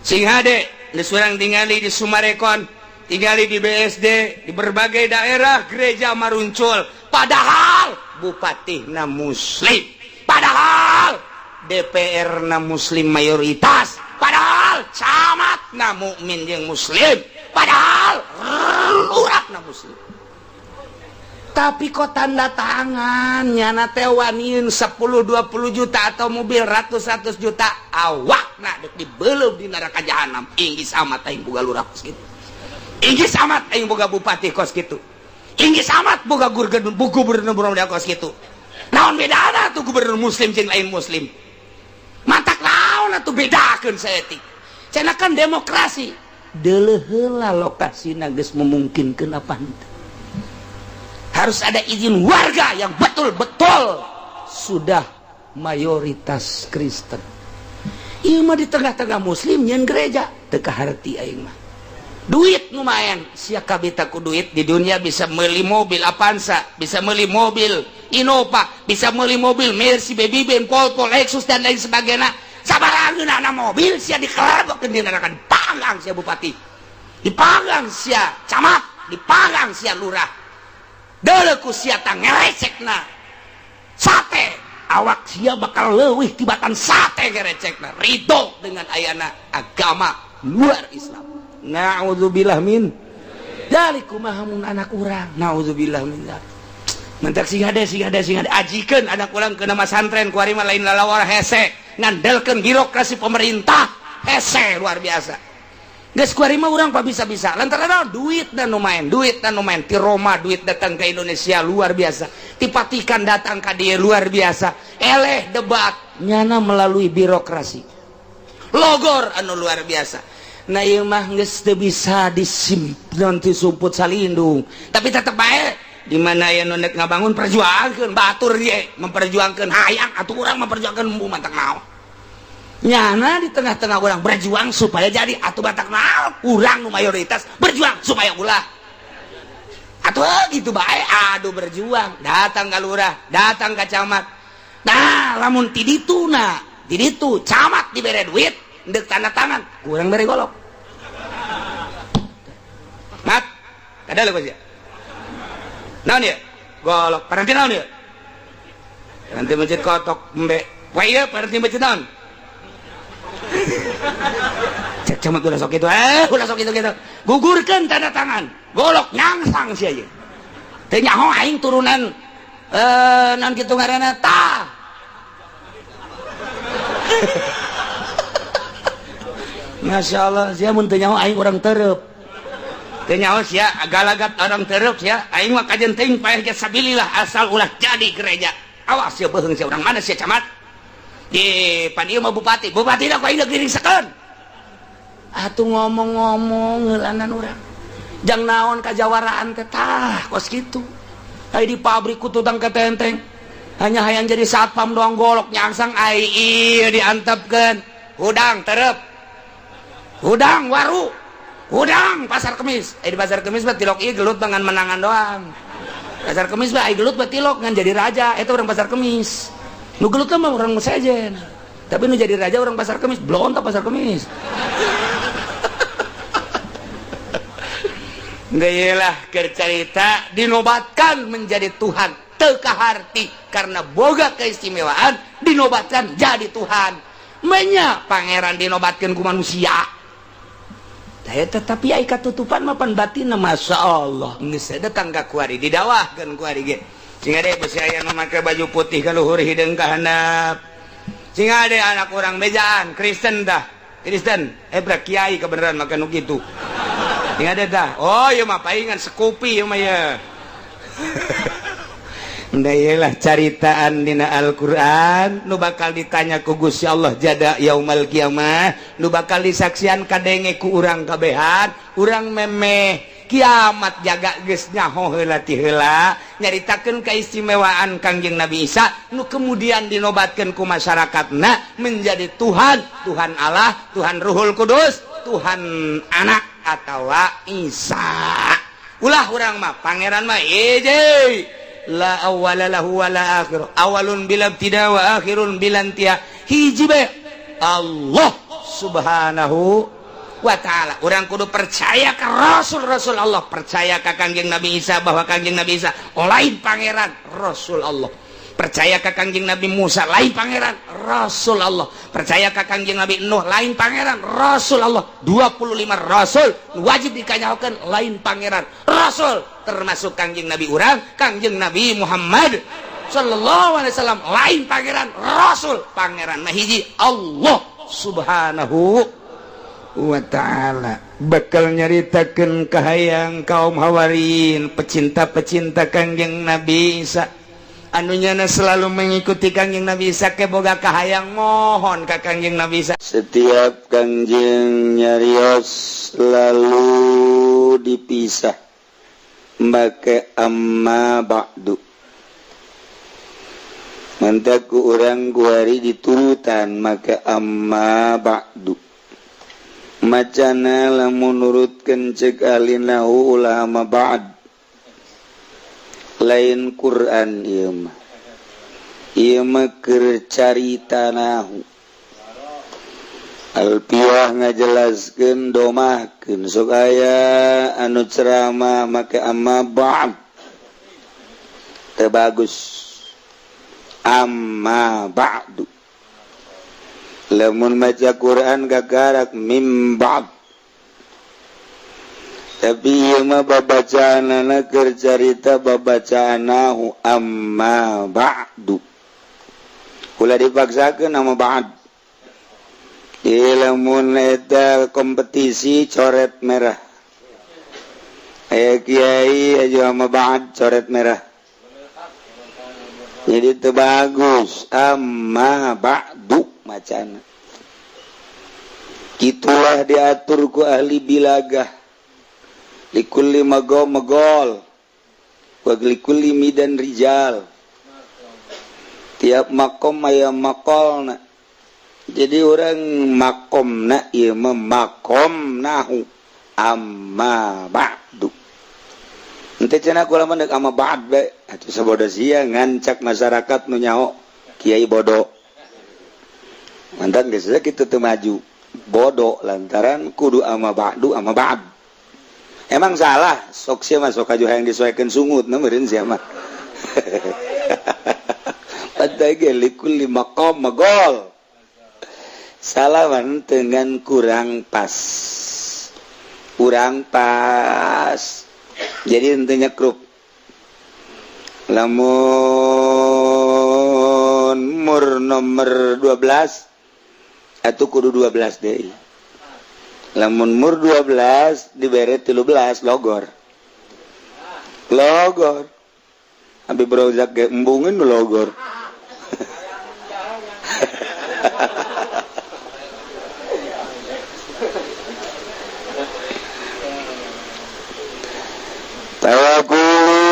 Sing hade geus urang tingali di Sumarekon, tingali di BSD, di berbagai daerah gereja maruncul, padahal bupati na muslim, padahal DPR na muslim mayoritas, padahal camat na mukmin yang muslim, padahal lurah na muslim, tapi kok tanda tangan nyana teh waniun 10 20 juta atau mobil ratus-ratus juta, awak nak dek dibelum di neraka jahanam. Inggis amat aing boga lurah kos kitu, inggis amat aing boga bupati kos kitu, inggis amat boga gubernur gubernur kos kitu. Naon bedana tuh gubernur muslim jeung lain muslim? Matak naon atuh bedakeun saeutik? Cenah kan demokrasi. Deuleuh heula lokasina geus memungkinkeun apa henteu. Harus ada izin warga yang betul-betul sudah mayoritas Kristen. Ieu mah di tengah-tengah muslim nyeun gereja, teu kaharti aing mah. Duit lumayan, sia kabita ku duit di dunia bisa beli mobil Avanza, bisa beli mobil Innova, bisa beli mobil Mercy, Baby Benz, Volvo, Lexus dan lain sebagainya. Sabaraha mobil sia dikelebok di neraka, dipanggang sia bupati, dipanggang sia camat, dipanggang sia lurah. Deuleu ku sia tang ngerecekna sate, awak sia bakal leuwih tibatan sate ngerecekna. Ridho dengan ayana agama luar Islam. Na'udzubillah min dzalik. Kumaha mun anak urang? Na'udzubillah min dzalik. Mentak sing hade, sing hade, sing hade, ajikeun anak urang ke nama santren. Kuari mah lain lalawar, hese ngandelkeun birokrasi pemerintah, hese luar biasa. Geus kuari mah urang pa bisa-bisa lantaran duit dan nu main, duit dan nu main. Ti Roma duit datang ke Indonesia luar biasa, ti Vatikan datang ka dieu luar biasa. Eleh debat nyana melalui birokrasi logor anu luar biasa. Nah, ieu mah geus teu bisa disimpan ti sumput salindung, tapi tetep bae di mana aya nu nek ngabangun, perjuangkeun batur ye memperjuangkeun hayang atuh urang memperjuangkan matak naon nyana di tengah-tengah orang berjuang supaya jadi atuh batak naon urang nu mayoritas berjuang supaya ulah atuh gitu bae. Aduh, berjuang datang ke lurah, datang ke camat. Nah, lamun ti ditu, nah ti ditu camat dibere duit ndek tanda tangan, kurang bere golok mat kada leuh ya. Naon ya golok paranti? Naon ya nanti masjid kotok embe? Wah, iya, paranti masjid naon? Cek camat ulah sok itu, eh, ulah sok itu gitu, gugurkan tanda tangan, golok nyangsang sih aja. Teu nyaho aing turunan eh naon kitu ngaranna tah. Masya Allah, sia mun teu nyaho aing urang tereup. Teu nyaho sia galagat orang tereup sia. Aing mah kajen teuing paeh ge sabilillah, asal ulah jadi gereja. Awas sia beuheung sia, urang mana sia camat? Ye, pan ieu mah bupati, bupati ku aing diringsekeun. Atuh ngomong-ngomong heulanan urang. Jang naon kajawaraan teh tah kos kitu. Ai di pabrik ku tutang ketenteng. Hanya hayang jadi satpam doang golok nyangsang ai ieu diantepkeun. Hudang terep. Hudang waru. Hudang pasar kemis. Di pasar kemis mah tilok ieu gelut dengan menangan doang. Pasar kemis mah ai gelut mah tilok ngan jadi raja, eta urang pasar kemis. Nu gelut mah urang sejen. Tapi nu jadi raja orang pasar kemis, blontak pasar kemis. Geulah keur carita dinobatkan menjadi Tuhan teu kaharti karena boga keistimewaan dinobatkan jadi Tuhan. Menya pangeran dinobatkan ku manusia. Tetapi ai katutupan mah pan batinna Masya Allah. Geus datang ka kuari didawahkeun kuari ge. Sing ade besi aya nu make baju putih ka luhur hideung ka handap. Sing ade anak urang bejaan Kristen dah. Kristen, bra kiai kebenaran make nu kitu. Sing ade dah. Oh ieu mah paingan sekupi ieu mah ye. Ndayelah caritaan dina Al-Qur'an nu bakal ditanya ku Gusti Allah jada yaumal kiamah, nu bakal disaksian kadenge ku urang kabehan, urang memeh kiamat jaga geus nyaho heula ti heula nyaritakeun keistimewaan Kangjeng Nabi Isa nu kemudian dinobatkeun ku masyarakatna menjadi Tuhan, Tuhan Allah, Tuhan Ruhul Kudus, Tuhan Anak atawa Isa. Ulah urang mah pangeran mah hiji. La awwala lahu wa la akhir, awalun bila ibtida wa akhirun bila intiha. Hiji bae Allah Subhanahu wa ta'ala. Urang kudu percaya ka rasul-rasul Allah, percaya ka Kangjeng Nabi Isa bahwa Kangjeng Nabi Isa lain pangeran, rasul Allah. Percaya ka Kangjeng Nabi Musa lain pangeran, rasul Allah. Percaya ka Kangjeng Nabi Nuh lain pangeran, rasul Allah. 25 rasul wajib dikanyahokeun lain pangeran, rasul. Termasuk Kangjeng Nabi urang, Kangjeng Nabi Muhammad sallallahu alaihi wasallam lain pangeran, rasul. Pangeran mah hiji Allah Subhanahu wa ta'ala. Bakal nyaritakeun kahayang kaum Hawarin, pecinta-pecinta Kangjeng Nabi Isa anu nyana selalu mengikuti Kangjeng Nabi Isa ke boga kahayang mohon ka Kangjeng Nabi Isa. Setiap Kangjeng nyarios lalu dipisah make amma ba'du. Mantaku urang kuari diturutan make amma ba'du. Macana lamun nurutkeun ceuk ahli nahu ulah amma ba'd. Lain Quran ieu mah. Ieu mah keur carita nahu. Alpiah ngajelaskeun domahkeun sok aya anu ceramah make amma ba'd. Teu bagus. Amma ba'du. Lamun maca Quran gagarak mim ba'd. Tapi ieu mah babacaanana keur carita babacaan nahu amma ba'du. Ulah dipaksakeun amma ba'd. Lamun eta kompetisi coret merah. Aya kiai aja amma ba'd coret merah. Jadi teu bagus amma ba'du macana. Kitulah diatur ku ahli bilagah. Likulli magom magol wa likulli midan rijal. Tiap makom aya makolna. Jadi orang makomna ieu mah makom nahu amma ba'du. Henteu cenah kula mah deuk amma ba'd bae. Atuh sabodo sia ngancak masyarakat nu nyaho kiai bodoh. Mantan geus kitu teu maju. Bodoh lantaran kudu amma ba'du amma ba'd. Emang salah, sok sia mah sok kaju hayang disoekeun sungut na meureun sia mah. Pantai ge likulli maqam magol. Salaman dengan kurang pas. Kurang pas. Jadi intinya krup. Lamun mur nomor 12 atuh kudu 12 deui. Lamun mur 12 dibere 13 logor. Logor. Abi brozak ge embungeun logor. Fayaqulu,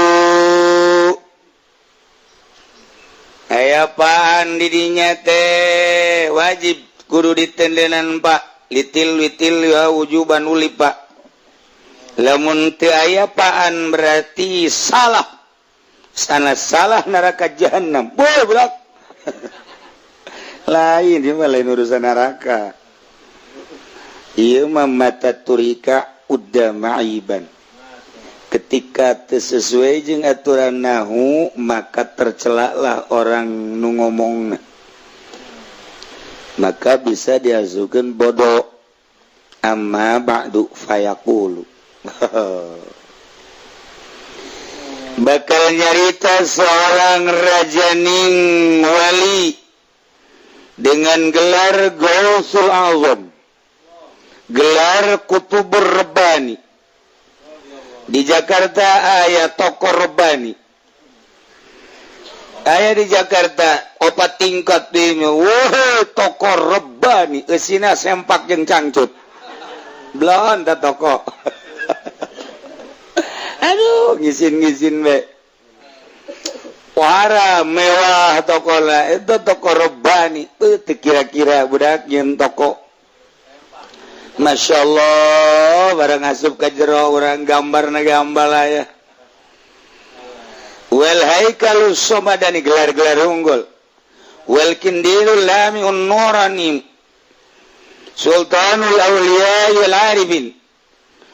aya paan didinya teh wajib kudu ditendenan, Pak, litil witil ya wujuban uli, Pak. Lamun teu aya paan berarti salah sana, salah neraka jahanam. Boleh budak lain, ieu mah lain urusan neraka, ieu mah mata turika udah maiban. Ketika sesuai jeung aturan nahu, maka tercelaklah orang nu ngomong, maka bisa diazukan bodoh. Amma ba'du, fayaqulu, bakal nyarita seorang rajaning wali dengan gelar Gausul Azam, gelar Kutubur Rabbani. Di Jakarta aya toko Rabbani, aya di Jakarta opat tingkat di. Wah, toko Rabbani eusina sempak jeung cangcut belon ta toko. Aduh, ngisin-ngisin be. Wara mewah toko lah itu, toko Rabbani. Teu kira-kira budak nyeun toko. Masya Allah, barang asup ka jero urang gambar na gambar lah ya. Wal haikalus somadani, gelar-gelar unggul. Wal kindilul lamiun nurani, sultanul awliya wal arifin,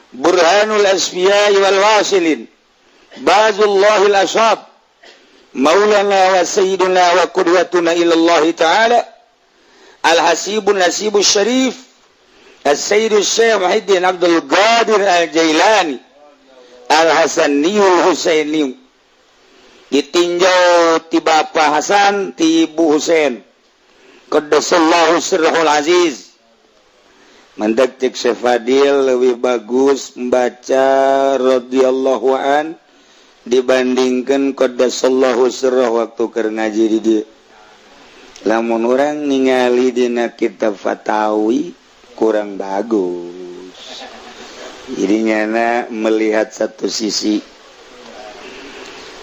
burhanul asfiya wal wasilin, bazullahil ashab, maulana wa sayyiduna wa qudwatuna ila Allah ta'ala, al hasibun nasibus syarif, السيد الشيخ محي الدين عبد القادر الجيلاني Al-Hasaniyul Husaini, ditinjau ti Bapak Hasan, ti Ibu Husain, qaddasallahu sirrahul aziz. Mandak cek Syekh Fadil lebih bagus membaca radhiyallahu an dibandingkan qaddasallahu sirrah waktu keur ngaji di dieu. Lamun urang ningali dina kitab Fatawi kurang bagus, jadi nyana melihat satu sisi,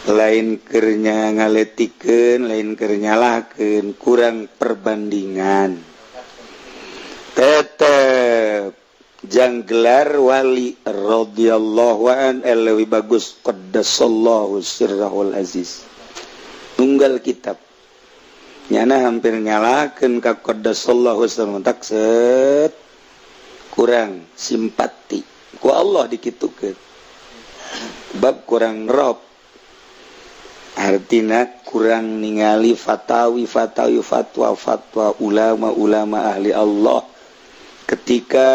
lain kernya ngaletikeun, lain keur nyalahkeun, kurang perbandingan. Tetep jang gelar wali radhiyallahu an lebih bagus qaddasallahu sirrahul aziz. Tunggal kitab nyana hampir nyalakeun ka qaddasallahu sirrahul, tak set kurang simpati ku Allah dikitukeun bab kurang rob, artina kurang ningali fatawi fatawi, fatwa fatwa ulama-ulama ahli Allah. Ketika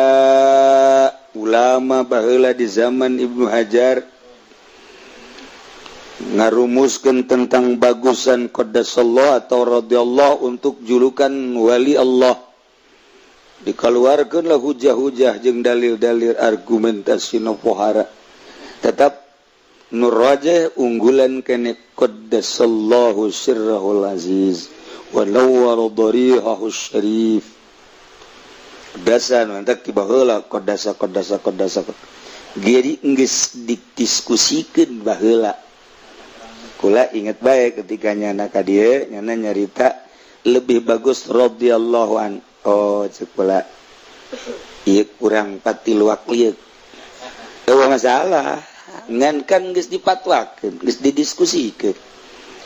ulama baheula di zaman Ibnu Hajar ngarumuskeun tentang bagusan qaddasallah atau radhiyallahu untuk julukan wali Allah, dikeluarkanlah hujah-hujah jeung dalil-dalil argumentasi nu pohara, tetap nu rajih unggulan kene qaddasallahu sirrahul aziz wa nawwara darihahu syarif. Dasa mantak ti baheula qaddasa qaddasa qaddasa, jadi geus didiskusikeun baheula. Kula inget baik ketika nyana ka dieu, nyana nyarita lebih bagus radhiyallahu an. Oh, cek kula ieu kurang patiluak lieu. Eueuh masalah, ngan kan geus dipatwakeun, geus didiskusikeun.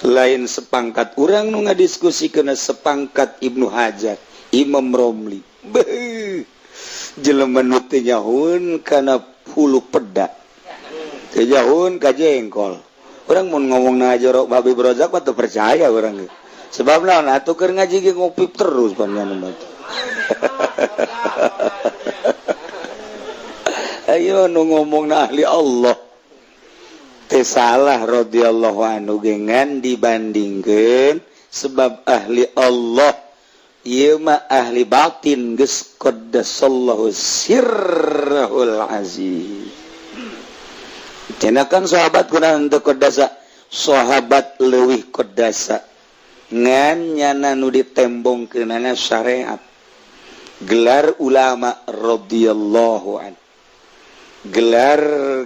Lain sepangkat urang nu ngadiskusikeun, sepangkat Ibnu Hajar, Imam Romli. Beuh, jelema nu teu nyahoeun kana hulu peda, teu nyahoeun ka jengkol. Urang mun ngomong na jorok Habib Rozak mah teu percaya urang ge. Sebab naon atuh, keur ngaji ge ngopi terus panjenengan mah. Ayo, nu ngomong na ahli Allah teh salah radhiyallahu anhu gengan dibandingkeun, sebab ahli Allah ieu mah ahli batin, geus qaddasallahu sirrahul aziz. Cenah kan sahabat kunaon teu qaddasa, sahabat leuwih qaddasa, ngan nyana nu ditembongkeunana syariat gelar ulama radhiyallahu an. Gelar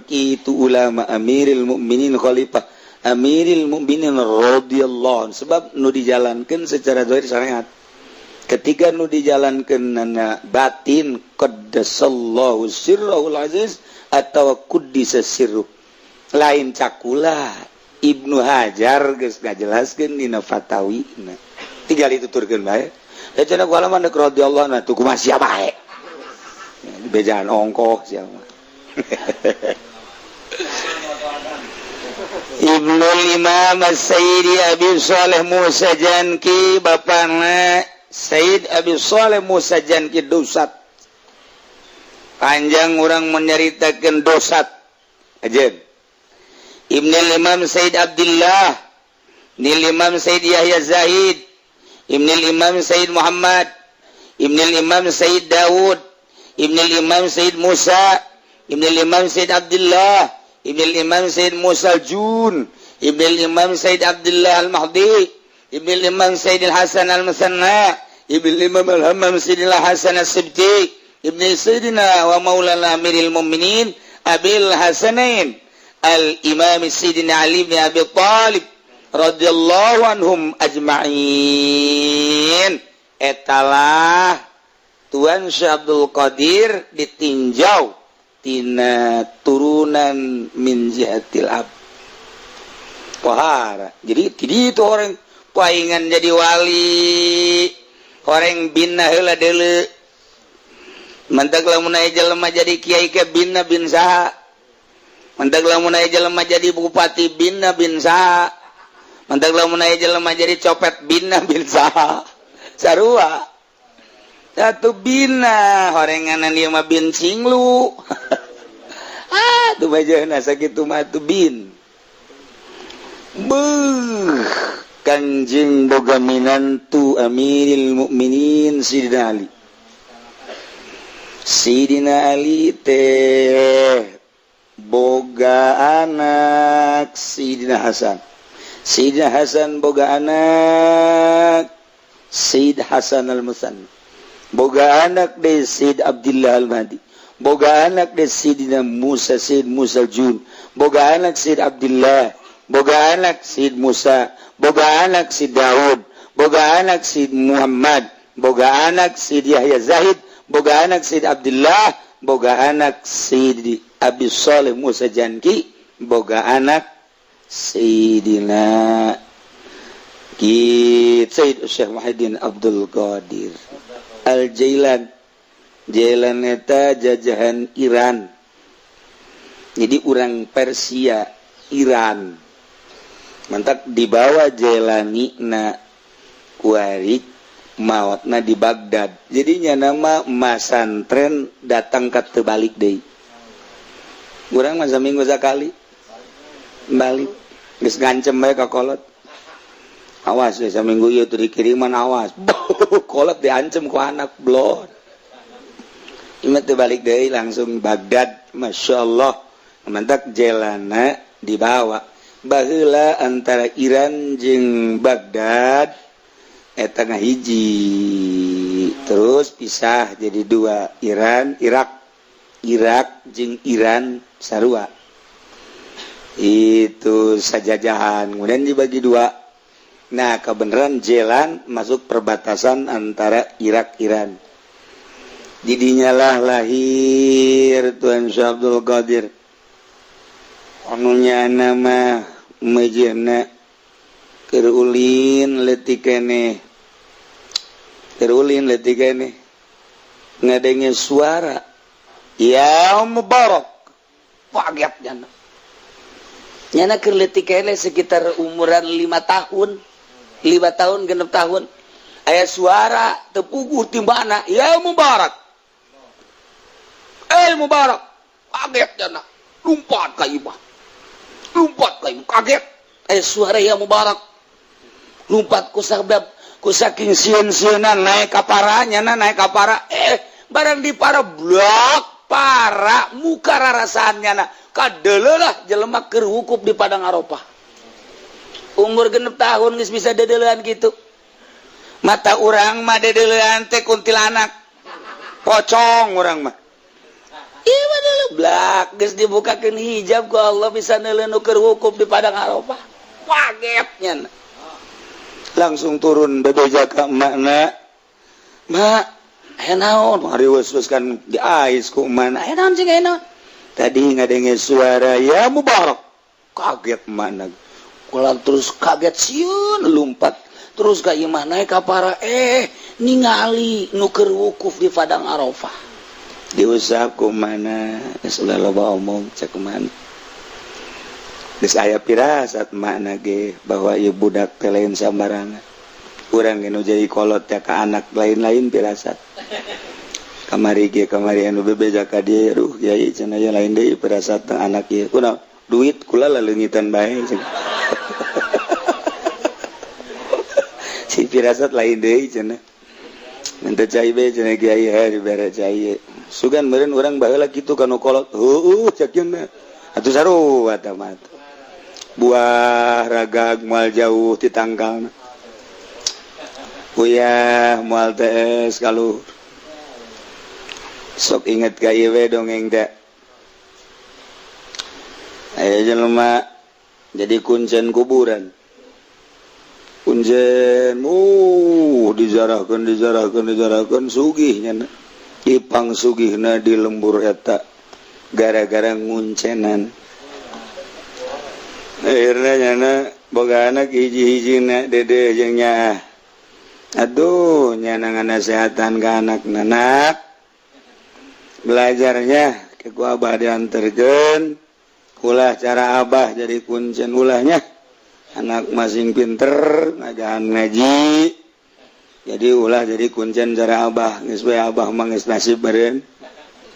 itu ulama Amiril Mukminin, Khalifah Amiril Mukminin radhiyallahu, sebab nu dijalankan secara zahir syariat, ketika nu dijalankan nana batin, qaddasallahu sirrahul aziz atau quddisa sirruh. Lain cakula, Ibnu Hajar geus ngajelaskeun dina Fatawi. Nah, tinggal dituturkeun bae. Da cenah ku alaman radhiyallahu anhu tuh, kumaha sia bae bejaan ongkoh siapa. Ibnul Imam Sayyidi Abi Saleh Musa Janki, bapakna Sayyid Abi Saleh Musa Janki Dosat. Panjang orang menyeritakan Dosat aja. Ibnul Imam Sayyid Abdullah Nil Imam Sayyid Yahya Zahid, Ibnul Imam Sayyid Muhammad, Ibnul Imam Sayyid Dawud, Ibnul Imam Sayyid Musa, Ibnul Imam Sayyid Abdullah, Ibnul Imam Sayyid Musa Jun, Ibnul Imam Sayyid Abdullah Al-Mahdi, Ibnul Imam Sayyid Al-Hasan Al-Musanna, Ibnul Imam Al-Hammam Sayyid Al-Hasan Al-Sibti, Ibnu Sayyidina wa Maulana Amiril Mu'minin Abil Hasanain Al-Imam Sayyidina Ali bin Abi Thalib radhiyallahu anhum ajma'in. Etalah Tuan Syekh Abdul Qadir ditinjau tina turunan min jihatil ab pohara. Jadi tidak itu orang paingan jadi wali, orang bina heula deuleu. Mantak lamun aya jelema jadi kiai ke bina bin saha, mantak lamun aya jelema jadi bupati bina bin saha, mantak lamun aya jelema jadi copet bina bin saha, sarua satu bina horenganan ieu mah bin cinglu. Ah, tuh bajana sakitu mah tuh bin. Beuh, Kanjeng boga minantu Amiril Mukminin Sidina Ali. Sidina Ali teh boga anak Sidina Hasan. Sidina Hasan boga anak Sayyid Hasan Al-Musanna. Boga anak de Sayyid Abdullah Al-Mahdi. Boga anak de Sidina Musa, Sayyid Musa Jun. Boga anak Sayyid Abdullah. Boga anak Sayyid Musa. Boga anak Sayyid Daud. Boga anak Sayyid Muhammad. Boga anak Sayyid Yahya Zahid. Boga anak Sayyid Abdullah. Boga anak Sayyid Abi Saleh Musa Janki. Boga anak Sayyidina Sayyid Syekh Muhyiddin Abdul Qadir Al-Jailan. Jailan eta jajahan Iran, jadi orang Persia Iran. Mantak dibawa Jailani na kuari mautna di Baghdad. Jadinya nama masantren datang ke terbalik deh. Kurang masa minggu sekali balik, geus ngancem bae ka kolot, "Awas ya, seminggu ieu tuh dikiriman, awas." Kolot diancem ku anak blon. Ieu teh balik deui langsung Baghdad. Masya Allah, mantak jelana dibawa baheula antara Iran jeung Baghdad eta ngahiji, terus pisah jadi dua, Iran Irak. Irak jeung Iran sarua itu sajajahan, kemudian dibagi dua. Nah, kebenaran jalan masuk perbatasan antara Irak Iran, didinyalah lahir Tuhan Syekh Abdul Qadir. Anunya nama mejena keur ulin leutik keneh, keur ulin leutik keneh, ngadenge suara, "Ya Mubarak." Kaget nyana. Nyana keur leutik keneh, sekitar umuran 5 tahun, 5 tahun, 6 tahun, aya suara tepuguh di mana, "Ya Mubarak, eh Mubarak." Kaget nyana, lompat ka imah, lompat ka imah, kaget aya suara "Ya Mubarak". Lompat ku sabab ku saking sieun-sieunan, naik ka para nyana, naik ka para. Eh, barang di para blok para muka rarasaan nyana, kadeuleuh jelema keur wukuf di Padang Arafah. Umur 6 tahun geus bisa deudeuleun gitu. Mata urang mah deudeuleun teh kuntilanak, pocong urang mah. Ieu blak geus dibukakeun hijab ku Allah bisa neuleuh nu keur wukuf di Padang Arafah. Kagetnya langsung turun bebeja ka emakna, "Mak, aya naon?" Hariweus kan diais ku emakna. "Aya naon cing, aya naon?" "Tadi ngadenge suara ya Mubarak." Kaget emakna. Kula terus kaget, sieun, lumpat terus ka imah, naik ka para, ningali nu keur wukuf di Padang Arafah. Diusap ku mana, geus ulah loba omong, cek mana. Geus aya pirasat makna ge bahwa ieu budak teh lain sambarangan. Urang ge nu jadi kolot ya ka anak lain-lain pirasat. Kamari ge, kamari anu bebeja ka dieu, "Aduh kiai," cenah, "ya lain deui pirasat teh anak ieu." "Kunaon?" "Duit kula laleungitan bae," cenah. "Si pirasat lain deui," cenah. "Minta cai be," cenah, "kiai, he dibere cai." Sugan meureun urang baheula kitu ka nu kolot. "Heueuh," cek cenah. Atuh sarua tah mah. Buah ragag moal jauh ti tangkalna. Uyah moal tees kaluhur. Sok inget ka ieu we dongeng teh. Aya jelema jadi kuncen kuburan. Kuncen dizarahkeun, dizarahkeun, dizarahkeun, sugih nya. Ipang sugihna di lembur eta gara-gara nguncenan. Akhirnya nyana boga anak hiji-hijina, dede jeung nyaah. Aduh, nyana nganasehatan ka anak, "Anak, belajarnya ke ku abah dianterkeun, ulah cara abah jadi kuncen, ulahnya. Anak masing pinter ngajahan ngaji, jadi ulah jadi kuncen cara abah. Geus we abah mah geus nasib beureun.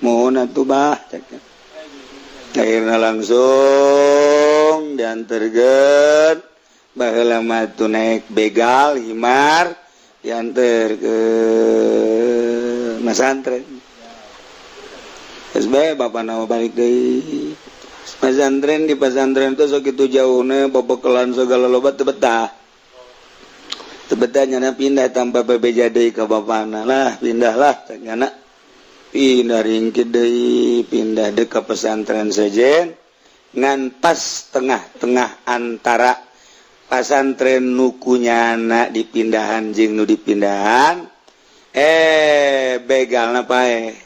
Mohon atuh, bah," cek. Akhirnya langsung diantarkan. Baheula mah tuh naik begal himar, diantar ke masantren. Geus bae bapak nama balik deui pesantren. Di pesantren tuh sakitu jauhna, babekalan segala loba, teu betah, teu betah. Nyana pindah tanpa bebeja deui ka bapana lah. "Pindahlah," cek nyana. Pindah ringkit deui, pindah deui ka pesantren sejen, ngan pas tengah-tengah antara pasantren nu ku nyana dipindahan jeung nu dipindahan, begalna paeh,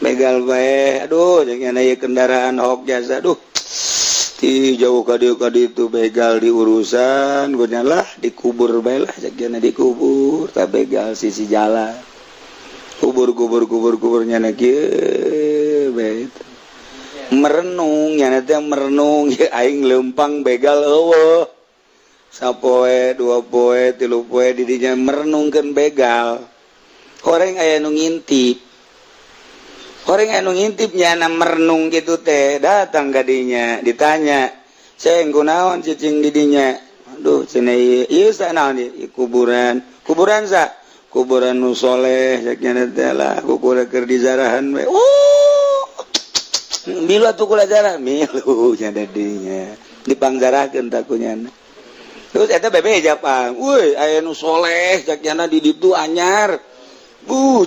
begal bae. Aduh, jeung nyana ieu kendaraan hok jasa, aduh, ti jauh ka dieu ka ditu begal diurusan ku nyana. "Lah, dikubur bae lah," cek nyana, "dikubur ta begal sisi jalan." Kubur, kubur, kubur, kubur. Nyana kieu bae merenung. Nyana teh merenung ya, aing lempang begal eueuh sapoe, dua poe, tilu poe, didinya merenungkeun begal. Horeng aya nu ngintip, horeng aya nu ngintip. Nyana merenung gitu teh, datang kadinya, ditanya, "Ceng, kunaon cicing didinya?" "Aduh," cenah, "ieu sa naon ieu?" "Kuburan." "Kuburan sa?" "Kuburan nu soleh," cek nyana teh. "Lah, kuburan keur dizarahan we." "Oh, milu atuh kula zarah." Milu nya dinya, dipangzarahkeun tah ku nyana. Terus eta bebeja pang, "Woi, aya nu soleh," cek nyana, "di ditu anyar.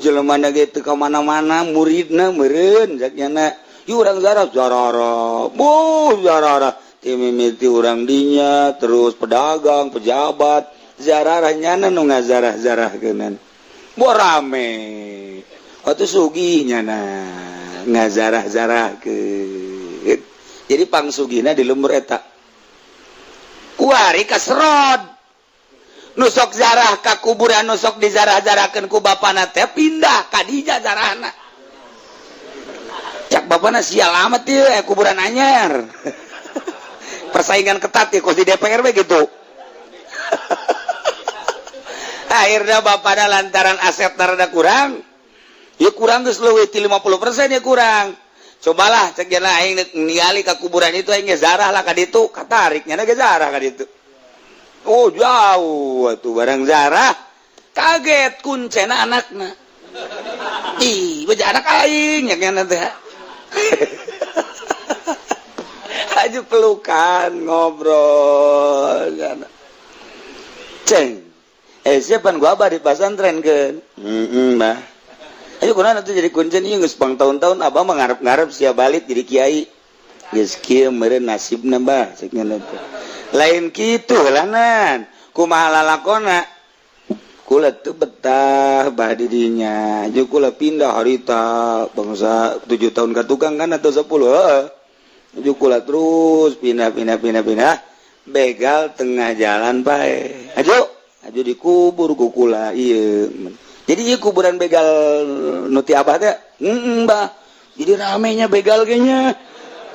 Jelema na ge teu ka mana-mana muridna meureun," cek nyana. "Yuk urang zarah." Zarara, buh, zarara ti mimiti urang dinya, terus pedagang, pejabat, zararah. Nyana nu ngazarah-zarahkeunan. Bo rame waktu sugih nyana ngazarah-zarahkeun. Jadi pangsugihna di lembur eta. Kuari kaserod, nu sok zarah ka kuburan, nu sok dizarah-zarahkeun ku bapana teh pindah ka dinya zarahna. Cak bapana, "Sial amat ieu, kuburan anyar." Persaingan ketat ya, kos di DPR we gitu. Akhirnya bapana lantaran aset rada kurang ya, kurang geus leuwih ti 50% ya kurang. "Cobalah," cek nya, "aing ningali ka kuburan itu, aing ge zarah lah ka ditu." Katarik nya ge zarah ka ditu. Oh, jauh atuh. Barang zarah, kaget kuncena anakna. "Ih, beja anak aing," nya nya teh. Aju pelukan, ngobrol. "Ceng, siapa gua abah di pasantren kan?" "Heeh, bah." Ayo kunaon atuh jadi kuncen ieu? Geus pang tahun-tahun abah mah ngarep-ngarep sia balik jadi kiai. Geus kieu meureun nasibna, bah, cek nya teh. Lain kitu lanan. Kumaha lalakona? Kula teu betah, bah, di dinya. Jeung kula pindah harita bangsa 7 tahun ka tukang kan atau 10, heeh. Jeung kula terus pindah, pindah, pindah, pindah, begal tengah jalan bae. Ayo aja dikubur ku kula ieu. Jadi ieu kuburan begal nu ti abah teh, heeh, bah. Jadi ramenya begal kayaknya.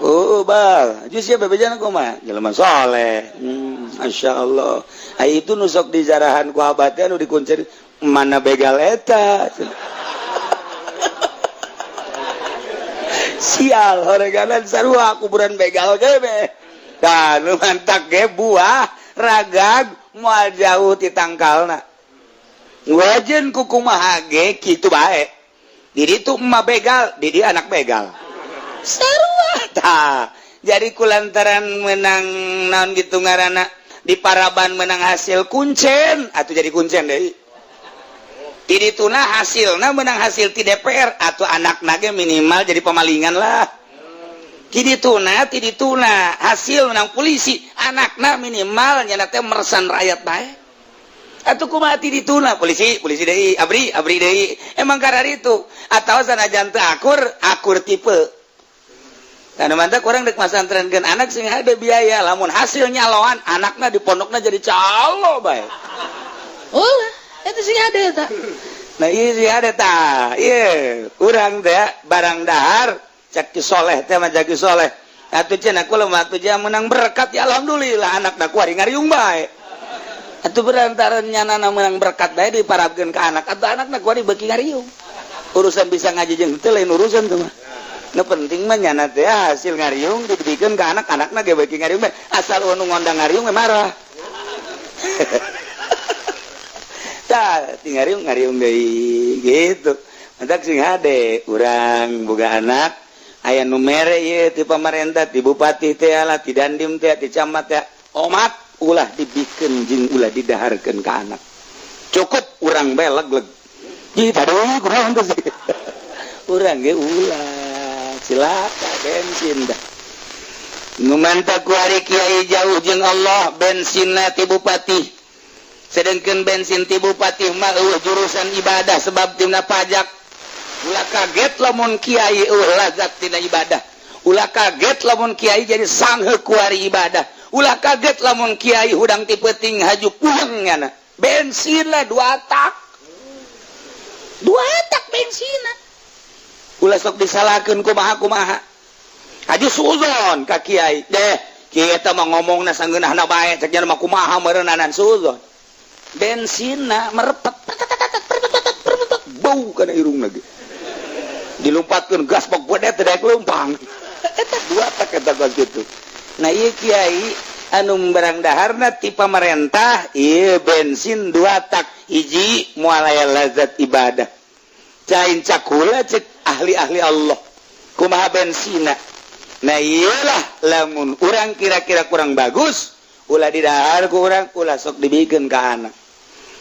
Oh, bah, aja siapa bejana kumaha? Jelema soleh. Masya Allah. Ai itu nu sok dijarahan ku abah teh nu dikunci mana begal eta. Sial, horeganan sarua kuburan begal ge be. Tah, nu mantak ge buah ragag moal jauh ti tangkalna. Wajen ku kumaha ge kitu bae. Diri itu emak begal, didi anak begal. Sarua tah. Jadi kulantaran menang naon gitu ngaranna di paraban menang hasil kuncen atau jadi kuncen deui. Ti dituna hasilna menang hasil ti DPR atau anak nage minimal jadi pemalingan lah. Ti dituna, ti dituna hasil menang polisi, anakna minimal nyana teh meresan rakyat bae. Atuh kumaha ti dituna polisi, polisi deui, abri, abri deui. Emang karar itu atau sanajan teu akur, akur tipe. Karena mantap kurang dek masantrenkeun anak sing ada biaya, lamun hasilnya loan anakna di pondokna jadi calo bae. Oh, itu sih ada eta. Nah, iya sih ada ta. Iya, urang teh barang dahar cak ki soleh teh mah cak ki soleh. Atuh cenah kula mah atuh menang berkat ya alhamdulillah anakna kuari ngariung bae. Atuh berantaran nyanana menang berkat bae diparabkeun ka anak, atuh anakna kuari beuki ngariung. Urusan bisa ngaji jeung teu lain urusan tuh mah. Nu penting mah nyana teh hasil ngariung diberikan ke anak-anakna ge beuki ngariung bae. Asal nu ngondang ngariung we marah. Tah, ti ngariung ngariung deui gitu. Mantak sing hade urang boga anak aya nu mere ieu ti pamarentah, ti bupati teh lah, ti dandim teh, ti camat teh. Omat ulah dibikeun jeung ulah didaharkeun ka anak. Cukup urang bae leg-leg. Ji tadi kunaon teh? Urang ge ulah cilaka bensin dah. Nu mantap ku ari kiai jauh jeung Allah, bensinna ti bupati. Sedangkan bensin ti bupati mah eueuh jurusan ibadah sebab tina pajak. Ulah kaget lamun kiai eueuh lazat tina ibadah. Ulah kaget lamun kiai jadi sanghe ku ari ibadah. Ulah kaget lamun kiai hudang ti peuting haju pulang nyana. Bensin lah dua tak. Dua tak bensinna. Ulah sok disalahkeun kumaha kumaha. Haji suzon ka kiai. Deh, kiai eta mah ngomongna sangeunahna bae cek nya mah kumaha meureunanan suzon. Bensinna merepet bau kana irung lagi. Dilumpatkeun gas bok bedet teh daek leumpang. Eta dua tak eta gas kitu. Nah ieu kiai anu barang daharna ti pamarentah ieu bensin dua tak, hiji moal aya lazat ibadah. Cain cakula cek ahli-ahli Allah kumaha bensina. Nah iyalah lamun urang kira-kira kurang bagus ulah didahar ku urang, ulah sok dibikeun ka anak.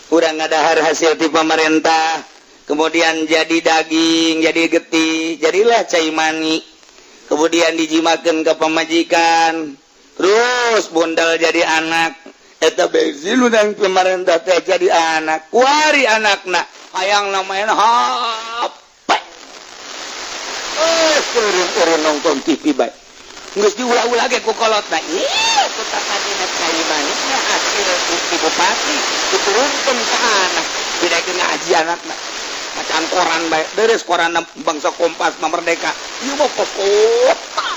Urang ngadahar hasil ti pamarentah kemudian jadi daging, jadi getih, jadilah cai mani, kemudian dijimakeun ke pamajikan, terus bondal jadi anak. Eta bensin urang pemerintah teh jadi anak kuari anakna hayang main HP, eh nonton TV bae geus diulah-ulah ge ku kolotna. Ih, ku tadina cai manisna hasil ti bupati diturunkeun ka anak, tidak ngaji anakna, bacaan koran bae, deres koran bangsa Kompas mah Merdeka ieu mah kos kota.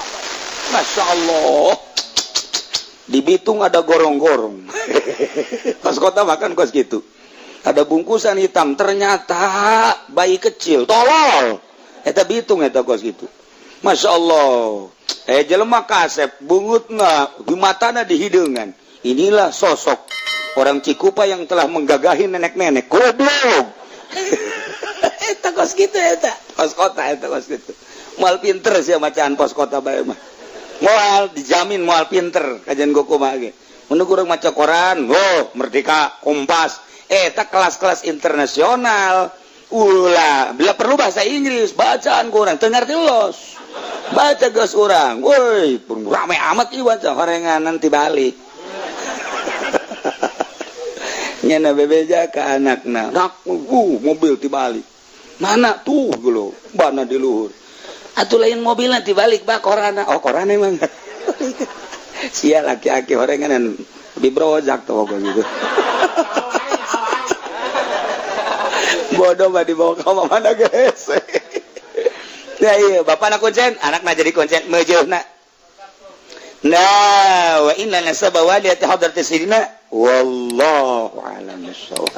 Masya Allah, di Bitung ada gorong-gorong. Kos kota makan kos gitu, ada bungkusan hitam ternyata bayi kecil tolol. Eta Bitung eta kos gitu. Masya Allah, jelema kasep bungutna di matana di hideungan. Inilah sosok orang Cikupa yang telah menggagahi nenek-nenek goblok. Eta kos gitu, eta kos kota, eta kos gitu. Moal pinter sih macaan pos kota bae mah, moal dijamin moal pinter. Kajian gua kumaha ge mun urang maca koran, oh Merdeka, Kompas, eta kelas-kelas internasional. Ulah, bila perlu bahasa Inggris, bacaan kurang, teu ngarti los. Baca geus urang. Woi, rame amat ieu baca horengan nanti balik. Nyana bebeja ke anakna. Nak, mobil tibalik. Mana tuh gitu, bana di luhur. Atuh lain mobilna tibalik bah korana. Oh, koran emang. Sia laki-laki horengan lebih brojak tuh pokoknya gitu. Bodoh mah dibawa ke mana guys. Ya iya, bapak nak kuncen, anak nak jadi kuncen meujeuna. Nah, wa inna nasaba waliyati hadrati sayyidina wallahu a'lam bissawab.